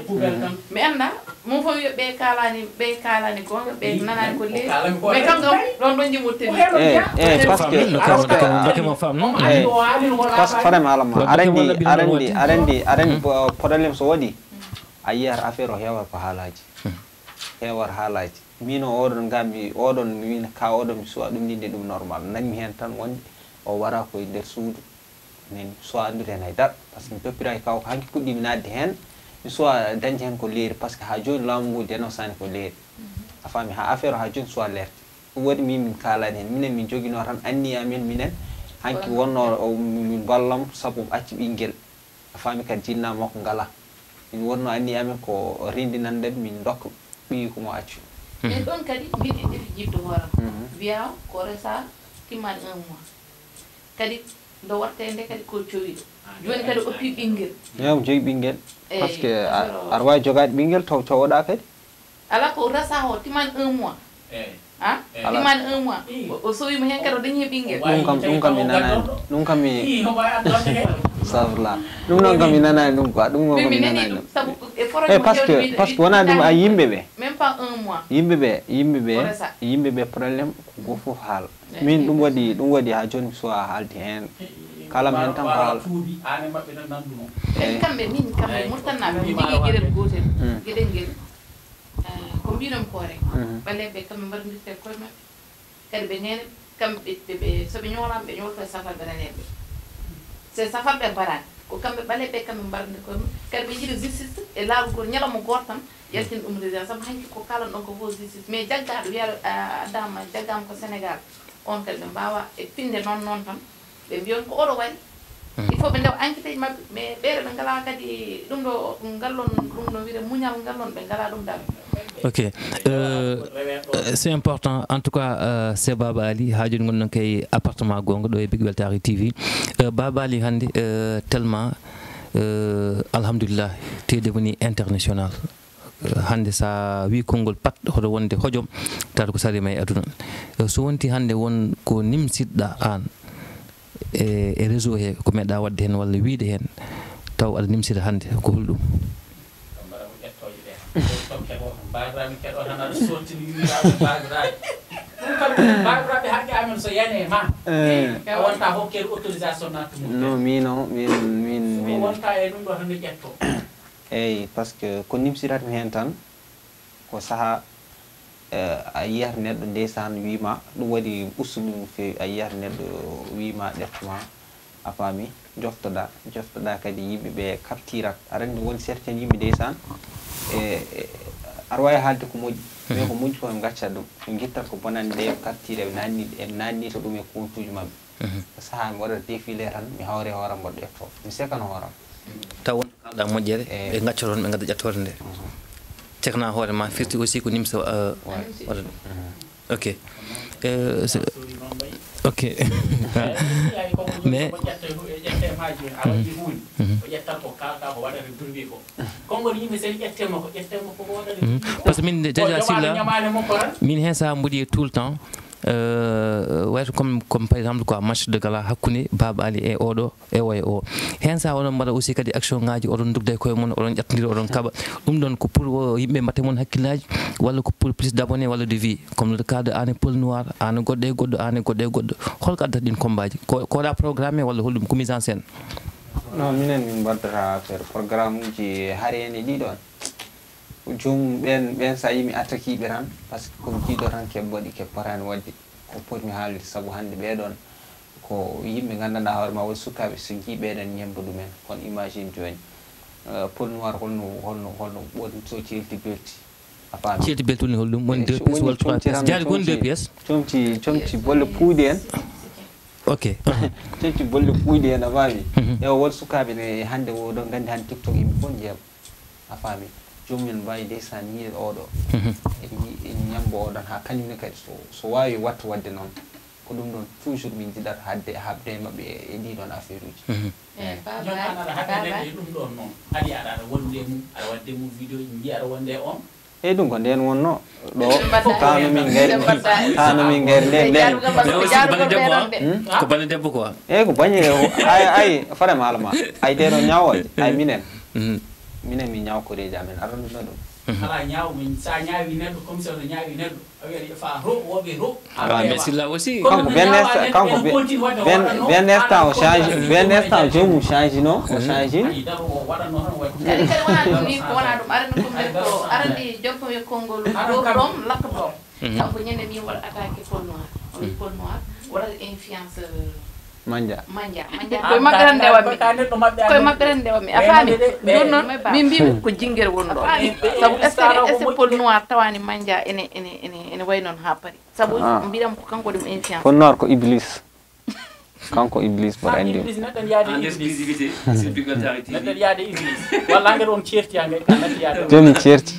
Mi annda, mo fof wiya ɓe kaalani, ɓe kaalani goonga, ɓe nanani ko leeɗi. Mais kam kam, ɗon ɗon jimmotteni. Eh, eh, parce que, parce que, eh, parce que farama alama, aɗa anndi, aɗa anndi, aɗa anndi, aɗa anndi, po-, problème so waɗi, a yiyata affaire o heewata ko haalaaji. Heewata haalaaji. Min o oɗon ga mi, oɗon min ka oɗon mi suwa ɗum ninde ɗum normal. Nañmi heen tan wonde o wara koye nder suudu. Min suwa anndude heen hay dara, parce que mi toppiraaki kaw ko hanki puɗɗii mi naatde heen. Mi suwa dañde heen ko leeri, parce que haa jooni laamu ngu denosaani ko leeri. A faami, haa affaire o haa jooni suwa leerde. Ɗum waɗi min, min kaalaani heen. Minen min njoginoo tan anniya amen minen. Hanki wonnoo o, min mballa mo sabu o acci ɓinngel. A faami, kadi jinnaa makko ngalaa. Min wonnoo anniya amen ko renndinande min ndokka ɓiyi ko mo accu. Min ɗon kadi mbiɗi ɗiɗi jiɗɗo hooram. Wiyaa ko resa timmaani un mois. Kadi ndo waɗtee nde kadi ko cowiɗo. Jooni kadi o oppi ɓinngel. Eey, omo jogii ɓinngel. Eey, parce que a, aɗa waawi jogaade ɓinngel taw cowoɗaa kadi. Alaa ko resa o timmaani un mois. Eey. Ah? Eey. Timmaani un mois. Ii. O, o sowiima heen kadi o dañii ɓinngel. Ɗum kam, ɗum kam mi nanaani. Ɗum kam mi, ii, homo adda heen. Astafurlah. Ɗum noon kam mi nanaani ɗum quoi. Ɗum noon kam mi nanaani ɗum. Sabu e problème. Eey, parce que, parce que wonaa ɗum a yimɓe ɓe. Même pas un mois. Yimɓe ɓe, yimɓe ɓe, o resa. Yimɓe ɓe problème ko gooto fof haala. Min ɗum waɗi, ɗum waɗi haa jooni mi suwaa haalde heen. Kala mi heen tan ko haala. Eey. Kamɓe, min, kamɓe Murtannaaɓe, min njogii geɗel gootel. Geɗel ngel, eh, ko mbiɗon ko rek. Ɓaleeɓe kamɓe mbaɗondirta e koye maɓɓe. Kadi ɓe neene, kamɓe ɓe, ɓe, so ɓe ñoolaama, ɓe ñoolta e safalɓe raneeɓe. So e safalɓe mbaraani, ko kamɓe ɓaleeɓe kamɓe mbaɗondirta koye maɓɓe. Kadi ɓe njiɗi justice e laawol gooto, ñalawma gooto tan, yaltin ɗum résidence. Sabu hanki ko kaalan ɗon ko fof justice. Mais jaggaaɗo wiyaa, a, addaama, jaggaama ko Sénégal. On kadi ɓe mbaawa e finde noon, noon tan. Ɓe mbiyon ko oɗo wayi. Il faut ɓe ndewa enquête maɓɓe, mais ɓeeɗo ɓe ngalaa kadi ɗum ɗo, ngal ɗon, ɗum no wiyee muñal ngal ɗon, ɓe ngalaa ɗum dal. Ok. Euh, c'est important. En tout cas, euh, c'est Baba Ali. Haa jooni ngonɗon kay appartement goonga ɗo e Big Weltare T V. Euh, Baba Ali hannde, euh, tellement, euh, alhamdulillah, tu es devenu international. Eh, hannde so a wii konngol pat, hoto wonde hojom, tawata ko sariima e aduna. Eh, so wonti hannde won ko nimsiɗɗa aan, E e réseau he, ko meeɗa waɗde heen walla wiyde heen, taw aɗa nimsira hannde, ko holɗum? Ɗum kam, baabiraaɓe haqqe amen so yani e ma, a wonta hokkere autorisation nattu mum. No, min o, min, min, min. Wonta e ɗum ɗo tan no ƴetto. Eyi, parce que ko nimsiratmi heen tan, ko saha, eh, a yiyat neɗɗo ndeysaan wiima, ɗum waɗi ustu ɗum no feewi, a yiyat neɗɗo wiima ɗettuma, a faami, joftoɗa, joftoɗa kadi yimɓe ɓe kaptirat. Aɗa anndi won certaine yimɓe ndeysaan, e, e, aɗa waawi haalde ko moƴƴi, mais ko moƴƴi ko ɓe ngaccat ɗum, ɓe ngittat ko bonannde nde, ɓe kaptira, ɓe nanni, ɓe nanni to ɗum e compte uji maɓɓe. Saha mi waɗa défilé tan, mi hawre hooram mboɗo ƴetto, mi sekana hooram. Taw won Kaalɗa moƴƴere, ɓe ngacca toon, ɓe ngadda ƴettoore nde. Cekna hoore ma, firti aussi ko nimsa waɗa ɗum. Ok. Eh, so- Ok. Mais Mhm. Parce que min déjà Silla, min heen saha mboɗi tout le temps, euh, wayata comme comme par exemple quoi match de gala hakkunde Baba Ali e oɗo e o e o. Heen saha oɗon mbaɗa aussi kadi action ngaji, oɗon ndugda e koye mon, oɗon ƴattondira, oɗon kaɓa. Ɗum ɗon ko pour o yimɓe mbatta mon hakkillaji, walla ko pour plus d'abonnés walla de vie, comme le cas de an e Paul Noir, an e goɗɗo e goɗɗo, an e goɗɗo e goɗɗo? Holko addata ɗin combat ji? Ko ko waɗa programme walla holɗum, ko mise en scène? Non, minen min mbaddata affaire programme uji hari en e ɗiɗon. Joomum ɓen ɓen sa yii mi attaque ɓe tan, parce que ko jiiɗo tan ke mbaɗi ke potani waɗde ko potmi haalde, sabu hannde ɓeɗon ko yimɓe nganndanɗaa hoore ma woni sukaaɓe, so njii ɓeɗon ñemmba ɗumen. Kono imagine jooni, Paul Noir holno holno holno ɓooɗi so ceelti belti, a faami? Ceelti belti woni holɗum? Woni deux pièces walla trois pièces? Jaari ko woni deux pièces? Comci comci bolle puuyɗi en. Ok. Comci bolle puuyɗi en, a faami? Ewa won sukaaɓe ne hannde oɗon nganndi hannde TikTok yimɓe fof njeeɓa. A faami? Joomum en mbaawi ndeysaan yiide oɗo. En ñambo oɗon haa kañum ne kadi so so waawi watta waɗde noon. Ko ɗum ɗoon toujours min njiɗata haɗde haɓde e maɓɓe e ɗii ɗoon affaire uji. Eyi. Jooni an aɗa haɓɓe neɗɗo e ɗum ɗoon noon, kadi aɗa aɗa wonde e mum, aɗa waɗde mum vidéo ji, njiyata wonde e oon. Eyi, ɗum ko ndeen wonnoo ɗo. Taano min ngayri, taano min ngayri ndeen ndeen. Mais aussi ko bane debbo, ko bane debbo quoi. Eyi, ko bañi ay ay farema alama ay ɗeɗo ñawoje ay minen. Minen mi ñaw koreji amen aɗa ɗum ɗum. Ala ñaaw min sa ñaawi neɗɗo comme ça no ñaawi neɗɗo a wiyata fa ro woɓe ro. Ah mais Silla aussi. Kanko ben instant kanko ben ben instant o change ben instant joomum change no o change. Kadi kadi wona ɗum ni ko wona ɗum arani ko mbir ko arani jokko e konngol ɗom lakka ɗom. Kanko ñande mi waɗa attaqué Paul Noir o wi Paul Noir waɗata influenceur. Manja. Manja, manja. Koye maɓɓe tan ndewammi. Koye maɓɓe tan ndewammi. A faami? Ɗum noon min mbimi ko jingere woni ɗo. Sabu est-ce que est-ce que Paul Noir tawani manja ene ene ene ene way noon ha paari. Sabu mbiɗam ko kanko ɗum influence. Paul Noir ko Iblis. Kanko Iblis mboɗo andi. Iblis neɗɗo yaade Iblis. Exclusivité sur Bigal Tari T V. Neɗɗo yaade Iblis. Walla engrais on certi engrais ka natti yaade. Jomi certi.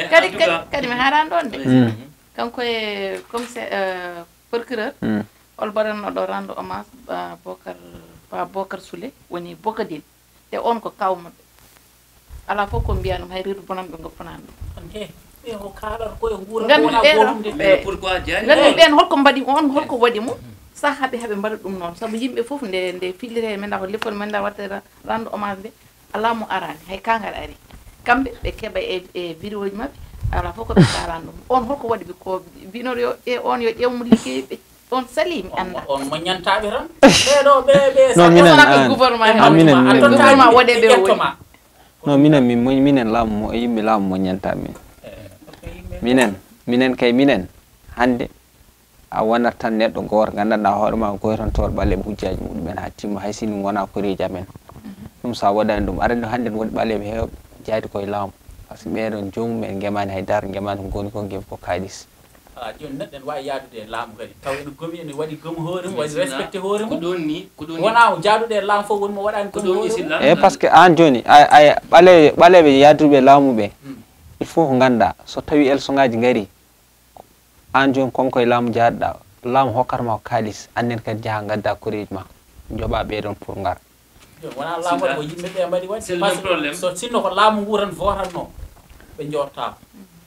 Kadi kadi mi haarani ɗon de. Kanko e commissaire procureur, hol mbaɗatno ɗo rendre hommage Ba Bocar, Ba Bocar Soulé, woni Bokadine, te on ko kaaw maɓɓe. Alaa fof ko mbiyaa ɗum, hay reedu bonan ɓe ngoppanani ɗum. Nganndumi ɓeen, nganndumi ɓeen holko mbaɗi on, holko waɗi mo sahaa ɓe haɓe mbaɗa ɗum noon, sabu yimɓe fof nde nde filliree men nda ko lefol men nda waɗte rendre hommage nde. Alaa mo araani, hay kaangal arii. Kamɓe ɓe keɓa e e vidéo ji maɓɓe, alaa fof ko ɓe kaalani ɗum. Oon holko waɗi ɓe ko mbinooɗo yo ƴe oon yo ƴeew mo liggey ɓe oon salii mi anndaa. On moññantaaɓe tan. Ɓeeɗo ɓe ɓe. Non minen an minen minen gouvernement waɗe ɓe woni. Non minen min moñ minen laamu mo yimɓe laamu moññantaa min. Minen minen kay minen hannde. A wonat tan neɗɗo gooto nganndanɗaa hoore maa goytantoor ɓaleeɓe hujjaaji muɗumen haa timma hay si min ngonaa koreeji amen. Ɗum so a waɗaani ɗum aɗa anndi hannde no woodi ɓaleeɓe heewɓe jayde koye laamu par ce que ɓeeɗon joomum en ngemaani hay dara ngemaani ko ngoni ko ngemi ko kaalis. Alaa jooni neɗɗo ene waawi yahdude e laamu kadi taw ene gomi ene waɗi gomi hoore mum waɗi respecté hoore mum. Ko ɗoon ni ko ɗoon ni wonaa jahdude e laamu fof woni mo waɗaani gomi hoore mum. Eeyi par ce que aan jooni a a ɓaleeɓe ɓaleeɓe yahduɓe e laamu ɓee il faut ko nganndaa so tawii elsoŋaaji ngarii. Aan jooni kon koye laamu njahduɗaa, laamu hokkata ma ko kaalis, aan nene kadi njahaa ngaddaa koreeji maa, njoɓaa ɓee ɗoon pour ngar. Jooni wonaa laamu waɗi ko yimɓe ɓee mbaɗi waɗde. Par ce que so sinno ko laamu nguu tan vootatnoo, ɓe njooɗtaako.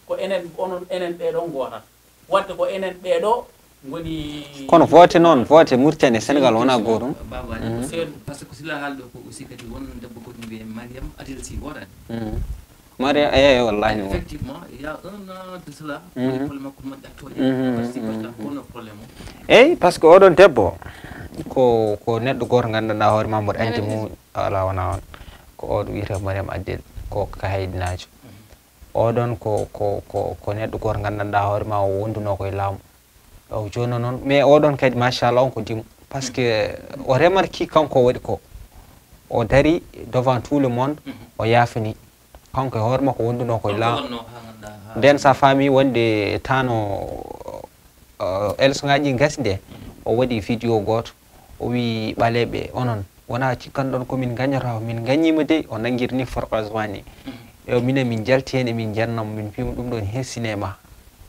Ko enen onon enen ɓee ɗoo ngootata. Waɗde ko enen ɓee ɗoo Woni Kono vote noon, vote Mauritanie e Sénégal wonaa gootum. Baba Ali, ko seeɗa, par ce que Sila haali ɗo ko aussi kadi won debbo goɗɗo mbiyee Mariam Adel Sy, woɗani? Mhm. Mariam, eeyi, wallahi no. Effectivement, il y a un an de cela, Mhm. problème makko moƴƴa tooƴe, Mhm, parce que mhm. Pourtant kono problème o. Eeyi, par ce que oɗon debbo ko ko neɗɗo gooto nganndanɗaa hoore ma mboɗo anndi mo. Alaa, wonaa on. Ko oɗo wiyetee Mariam Adel, ko ka haydinaajo. Oɗon ko ko ko ko neɗɗo gooto nganndanɗaa hoore ma o wondunoo koye laamu. O jono noon, mais oɗon kadi machallah on ko dimo, par ce que o remarki kanko o waɗi ko, o dari devant tout le monde, o yaafini kanko e hoore makko wondunoo koye laamu. Nden sa faami wonde tano, uh, elsoŋaaji ɗi gasi nde, o waɗi vidéo gooto, o wi ɓaleeɓe onon wona cikkanɗon ko min gañata, min gañiima dey. O nanngiri ni forage wani, yo minen min jalti heen, emin njannamo, min pima ɗum ɗon he cinéma.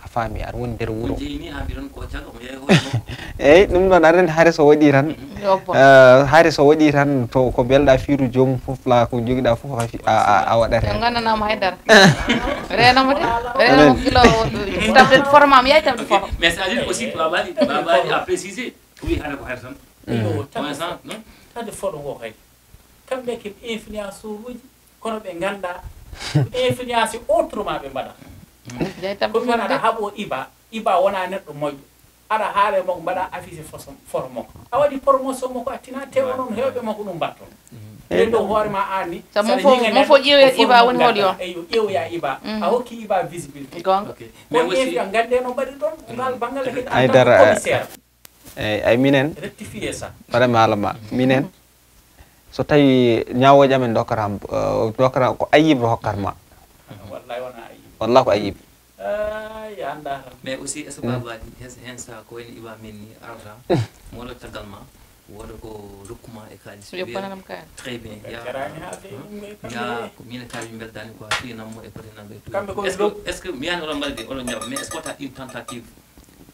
A faami, aɗa woni nder wuro. Eyyi, ɗum ɗon aɗa anndi, haare so waɗi tan, eh, haare so waɗi tan, to ko mbelɗa fiiru joomum fof, la ko jogiɗa fof a fi- a- a- a waɗat heen. Nganndanama haydara. Reenamo de. Reenamo kilo. Tablet photo ma mi yaay tablet photo. Mais ça dit aussi, Babali, Babali a précisé. Oui, hana ko haare tan. Yo, tande photo ngo kay. Kamɓe ke influenceur uji, kono ɓe ngannda influence autrement ɓe mbaɗa. Komin aɗa haɓo Iba. Iba wona neɗɗo moƴƴo. Aɗa haala e makko, mbaɗa affiche foso- photo makko, a waɗi promotion makko, a tina tewa noon, heewɓe makko ɗum mbatton. Ɓe ɗo hoore ma anni. Sabu mo fof mo fof ƴeewoya Iba woni hoɗo yo. Eyo, ƴeewoya Iba. A hokki Iba visibilité. Gonga. Kono influence gannde no mbaɗi ɗon ngal banngal. Ay dara. Commissaire. Eyyi, ay minen. Rectifier ça. Hoore ma, alama minen. So tawi ñaawooji amen dokkata, eh, dokkata ko ayib hokkata ma. Wallahi wona ayib. Wallahi ko ayib. Ay, anda. Mais aussi, est-ce que Baba Adi, hen, hen sa ko wayno Iba men ni arata, mo waɗa caggal ma, wooda ko rokkuma e kaalis. Yo bonanam kaari. Très bien. Ya, ya, ko min e kaari min beldaani quoi, fi nammo e pote namɓe tout. Kamɓe ko est-ce que, est-ce que mi yani oɗon mbaɗi de, oɗon jaɓa, mais est-ce que wata une tentative?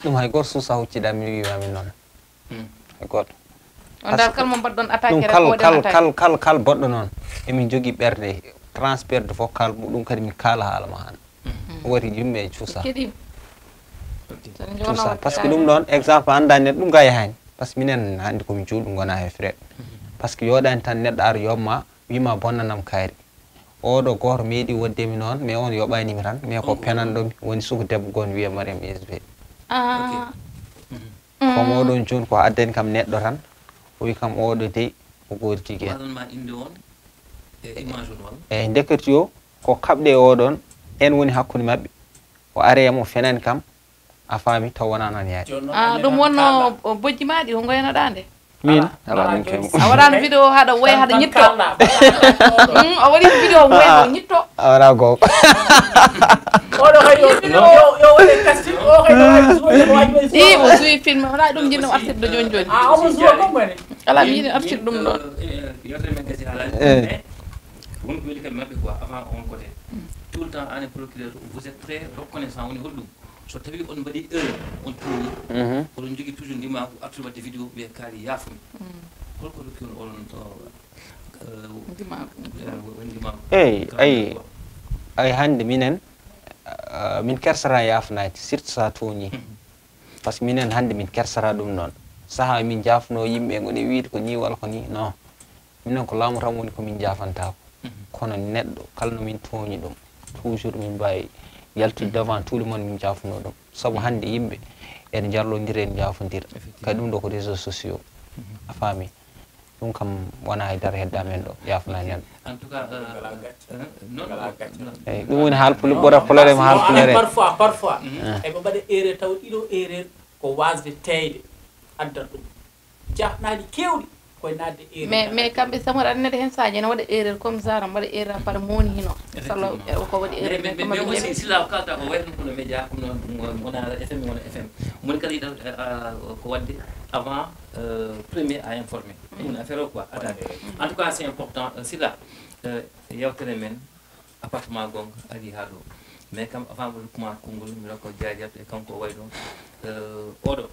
Ɗum hay gooto suusa hucciɗa mi wiima min noon. Hay gooto. On dal kala mo mbaɗɗon attaqué rek, kal kal kal kal kal boɗɗo noon, emin jogii ɓernde transfert de vocal muɗum kadi min kaala haala ma han. Wari yimɓe e cuusa. Cuusa, par ce que ɗum ɗon exemple annda neɗɗo ɗum ga yahani, par ce que minen hannde komin juuɗu gona he frère, par ce que yoɗani tan neɗɗo ara yomma wima bonnanam kaari. Oɗo gooto meeɗi woddemi noon, mais on yoɓanimi tan, mais ko penanɗomi, woni suka debbo goo ne wiye Mariam S B. Comme oɗon jooni ko addani kam neɗɗo tan, o wi kam oɗo dey o goori tigi en. Waɗanma inde on e image on walla? Eyyi, ndekete yo ko kaɓɗe e oɗon, en woni hakkunde maɓɓe. O ari e mo fenani kam, a faami, taw wonaa noon yaade. Ah, ɗum wonno bojji ma ɗi ko ngoynoɗa nde? Min? Ala ɗum kay. A waɗano vidéo haɗa woya haɗa ñitto. Mm, a waɗi vidéo woya haɗa ñitto. A waɗa goonga. Oɗo kay yo yo yo waɗe casting, o kay yo waɗe jouer. Ɗi o suwi film, wona ɗum jinno artirde joni joni. Ah, omo jouer ko ngoni. Ala mi yiɗi artir ɗum ɗon. Yewtere men gasi haalani. Eh. Won ko weli kam maɓɓe quoi avant on côté. Tout le temps, an e procureur, vous êtes très reconnaissant, woni holɗum? So tawi on mbaɗi erreur, on tuuni, oɗon jogii toujours ndimaagu artude waɗde vidéo, wiya kaari yaafumi. Holko rokki on oɗon, eh, ndimaagu? Eyyi, ayi, ayi hannde minen, eh, min kersata yaafnaade, surtout sa tooñi. Par ce que minen hannde min kersata ɗum noon. Saha min jaafuno yimɓe, goni wiide ko ni walla ko ni, non. Minen ko laamu tan woni ko min jaafantako. Kono neɗɗo kala no min tooñi ɗum, toujours min mbawi yaltude devant tout le monde min jaafuno ɗum. Sabu hannde yimɓe en jarlodira, en jaafodira. Kadi ɗum ɗo ko réseaux sociaux. A faami? Ɗum kam wona e nder hedda men ɗo, yaafna neɗɗo. En tout cas, eh, eh, non, non. Eyyi, ɗum woni haal pul-, ɓura problème haal pulare. Parfois, parfois, eɓe mbaɗa erreur taw ɗiɗo erreur ko wasde teyde addan ɗum. Jahnaali kewɗi koye naatde e mais mais kamɓe samara aɗa nede heen saji ene waɗa erreur comme genre mbaɗa erreur par moni hino salla ko waɗi erreur mais mais aussi sila kalta ko wayno kono média comme non wona F M wona F M moni kala yiɗa ko waɗde avant premier à informer ɗum affaire o quoi attaque en tout cas c'est important sila yewtere men appartement gonga ari ha ɗo mais kam avant mo rokkuma konngol mi rokko jaajat e kanko wayno oɗo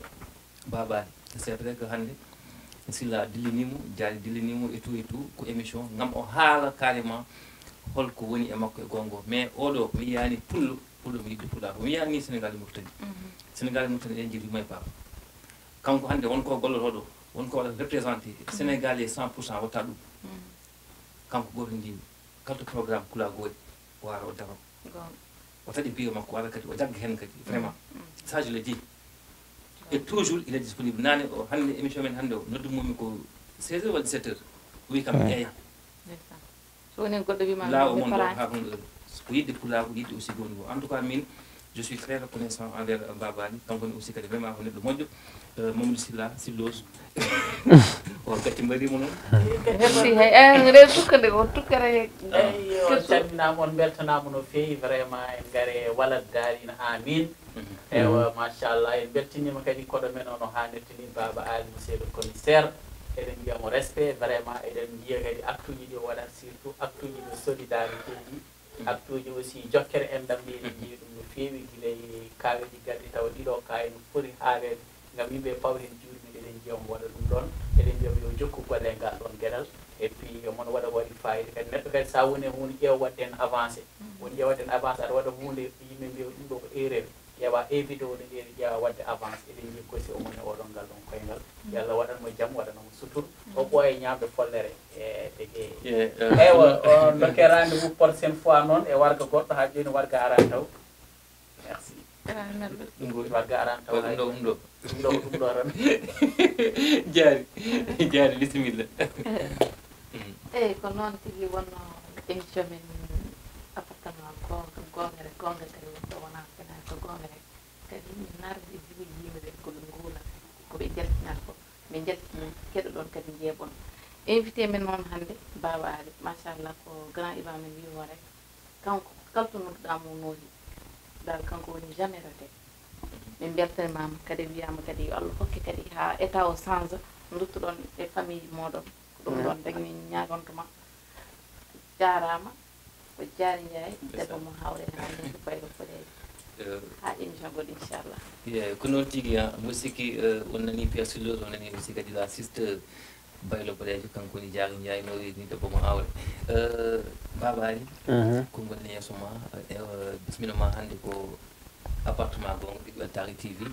Babali, c'est vrai que hannde sila dillinimo, jaari dillinimo et tout et tout ko émission ngam o haala carrément holko woni e makko e gongo mais oɗo mi yiyani pullo pullo mi yidde pullo mi yiyani Sénégal e Mauritanie Sénégal e Mauritanie en jiri may papa Kanko hannde won ko gollotooɗo, won ko waɗata représenté Sénégalais cent pour cent watta ɗum. Kanko gooto njiimi, kalto programme Pulaagu waɗi, o ara o daro. O taƴi piyo makko, o ara kadi, o jagga heen kadi, vraiment. Ça, je le dis. Et toujours, il est disponible. Naane o, hannde, émission men hannde o, noddu mummi ko seize heures walla dix-sept heures. O wi kam ƴeeya. So woni goɗɗo wima la o mon ɗo ha kon ɗo, ko yidde Pulaagu, yidde aussi goni o. En tout cas, min, je suis très reconnaissant envers Baba Ali. Kanko ne aussi kadi vraiment ko neɗɗo moƴƴo. Mamadou Silla Silloso. O gatti mbarimo noon. Merci. Hay en rew tukkande o tukkere. Eyo, calminama on, beltanama no feewi, vraiment en gare walad darina. Amin. Ewa, machallah, en beltinima kadi koɗo men o, no hannirta ni, Baba Ali, monsieur le commissaire. Eɗen mbiya mo respect, vraiment. Eɗen mbiya kadi acte uji ɗi o waɗat, surtout acte uji ɗi solidarité ji, acte uji aussi jokkere enɗam ɗi, eɗen mbiya ɗum no feewi, gila e kaweeji garɗi tawa ɗiɗo ka ene foti haaweede ngam yimɓe pawa heen juuɗe mum. Eɗen njiya omo waɗa ɗum ɗoon, eɗen mbiya mo yo jokku golle e ngal ɗoon geɗal. Et puis omo waɗa ko waɗi fayida kadi, neɗɗo kadi so a woni e huunde, ƴeewa waɗde heen avancé. Woni ƴeewa waɗde heen avancé, aɗa waɗa huunde, yimɓe mbiya ɗum ɗo ko erreur. Ƴeewa e vidéo ɗo ƴeewi, ƴeewa waɗde avancé. Eɗen njiya kosi omo ne oɗon ngal ɗoon koyngal. Yo Allah waɗan mo jam, waɗana mo sutur. O ɓooya ñaamde follere e dege. Eywa, on dokke rendez-vous prochaine fois noon e warga goɗɗo, haa jooni warga arani taw. Merci. Warga arani taw. Ɗum ɗo, ɗum ɗo. Ɗum ɗo, ɗum ɗo tan. Jaari, jaari, bisimilla. Eyi, ko noon tigi wonno émission men appartement goonga, goongere, goonga kadi woni ɗo wonaa fenaani ko goongere. Kadi min naata e jiwuji yimɓe ɓe ko ɓe nguula, ko ɓe njaltinata ko, min njaltina keɗoɗon kadi njeeɓon. Invité men noon hannde, Baba Ali, machallah ko grand imam men wi hoore, kanko kala to nodduɗaa mo noohi, dal kanko woni jamais raté. Min mbeltanimaama kadi, wiyaama kadi yo Allah hokke kadi haa état o change, nduttuɗon e famille mooɗon. Ko ɗum ɗoon tagi min ñaagontoma. Jaaraama. Ko Jaari Njaay, debbo mo Hawre, hannde ko Baylo Boɗeejo. Haa émission goɗɗo, inchallah. Eyi, ko noon tigi, ah, mboɗo sikki on nanii Pierre Silloso, on nanii aussi kadi la sister Baylo Boɗeejo, kanko woni Jaari Njaay, no wiyi debbo mo Hawre. Baba Ali, konngol ne yeeso ma, ewa, bismilla ma hannde ko appartement goonga, Big Wentari T V.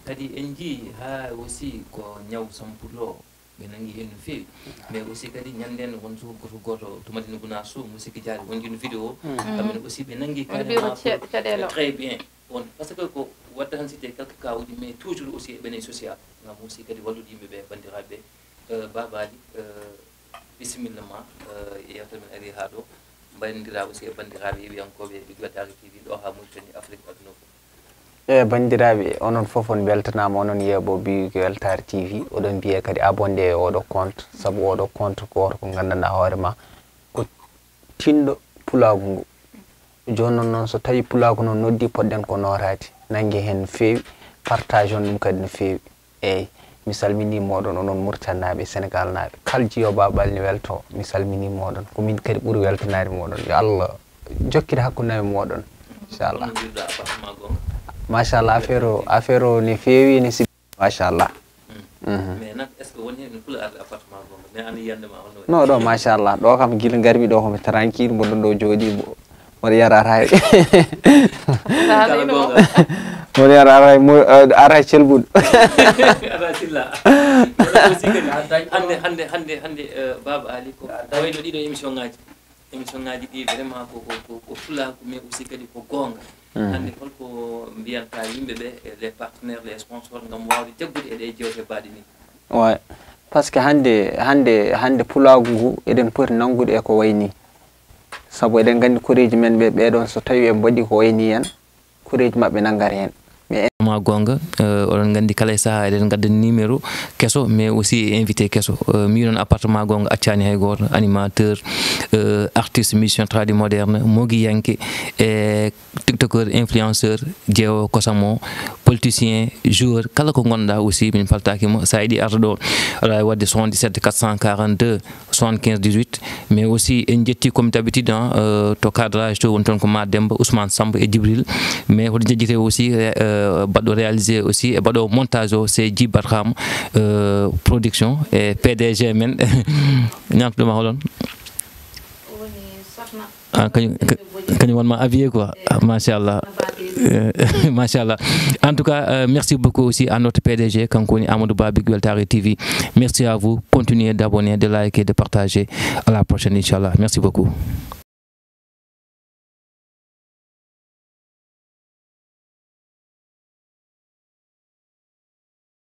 Kadi en njii haa aussi ko ñaw sampurlo, ɓe nangi heen no feewi. Mais aussi kadi ñannden won suka gooto gooto to Madina Gunaas to, mo sikki Jaari won jino vidéo. Kamɓe ne aussi ɓe nangi carrément très bien. On, parce que ko wadde tan c'était quelques cas uji, mais toujours aussi eɓe ne social ngam aussi kadi wallude yimɓe ɓe, banndiraaɓe ɓe. Baba Ali, bisimilla ma e yewtere men ari haa ɗo. Mbayndira aussi e banndiraaɓe yeewiyankooɓe Big Wentari T V ɗo haa Mauritanie, Afrique, aduna fof. Eyi, banndiraaɓe, onon fof on mbeltanaama, onon yeeɓooɓe Big Wentari T V. Oɗon mbiyee kadi abonné e oɗo compte, sabu oɗo compte ko gooto ko nganndanɗaa hoore ma ko tinɗo pulaagu ngu. Jooni noon, noon so tawii pulaagu noon noddii, poɗɗen ko nootaade, nannge heen no feewi, partage on ɗum kadi no feewi. Eey, mi salminii mooɗon, onon Muritaninaaɓe e Senegaalnaaɓe. Kala jiyoowo Baba Ali ne weltoo, mi salminii mooɗon. Ko miin kadi ɓuri weltanaade mooɗon. Yo Allah jokkit hakkunde am e mooɗon, inchallah. Machallah, affaire o, affaire o ne feewi, ne sibbi, machallah. Mais nak, est-ce que woni heen pulaar appartement goonga? Mais an yiyannde ma honno waɗi? Non, ɗo machallah, ɗo kam gila ngarmi ɗo komi tranquille, mboɗo ɗo jooɗi, mboɗo yara ataay. Mboɗo yara ataay, ataay celbuɗo. Ataay silla. Hannde, hannde, hannde, hannde, Baba Ali, ko wayno ɗiɗo émission ngaji. Émission ngaji ɗi vraiment ko, ko, ko, ko pulaagu, mais aussi kadi ko goonga. Hannde holko mbiyanta yimɓe ɓe, les partenaires, les sponsors, ngam waawde jaggude e ɗe jewte baaɗe ni? Ouais. Parce que hannde, hannde, hannde pulaagu ngu eɗen poti nanngude e ko wayi ni. Sabu eɗen nganndi koreeji men ɓe, ɓeɗon so tawii ɓe mbaɗi ko wayi ni en, koreeji maɓɓe nanngata heen. Mais ma goonga, oɗon nganndi kala e sahaa eɗen ngadda numéro keso, mais aussi e invité keso. Mi wi noon appartement goonga accaani hay gooto, animateur, artiste, musicien tradi moderne, mogiyanke, e tiktokeur, influenceur, jeewo kosam o, politicien, joueur, kala ko ngonɗa aussi min paltaki mo. Sa yiɗi arde ɗo, aɗa wawi wadde soixante-dix-sept quatre cent quarante-deux soixante-quinze dix-huit. Mais aussi en jetti comme d'habitude, hein, to cadrage to woni toon ko Ma Demba, Ousmane Samba e Djibril. Mais hoto jejjite aussi baɗɗo réalisé aussi e baɗɗo montage o, c'est Dji Barham Production e P D G men. Ñamtuɗoma holon? Kañum wonma habillé quoi. Machallah. Euh, Machallah. En tout cas, euh, merci beaucoup aussi à notre P D G, kanko woni Amadou Ba, Big Weltare T V. Merci à vous. Continuez d'abonner, de liker, de partager. À la prochaine, Inch'Allah. Merci beaucoup.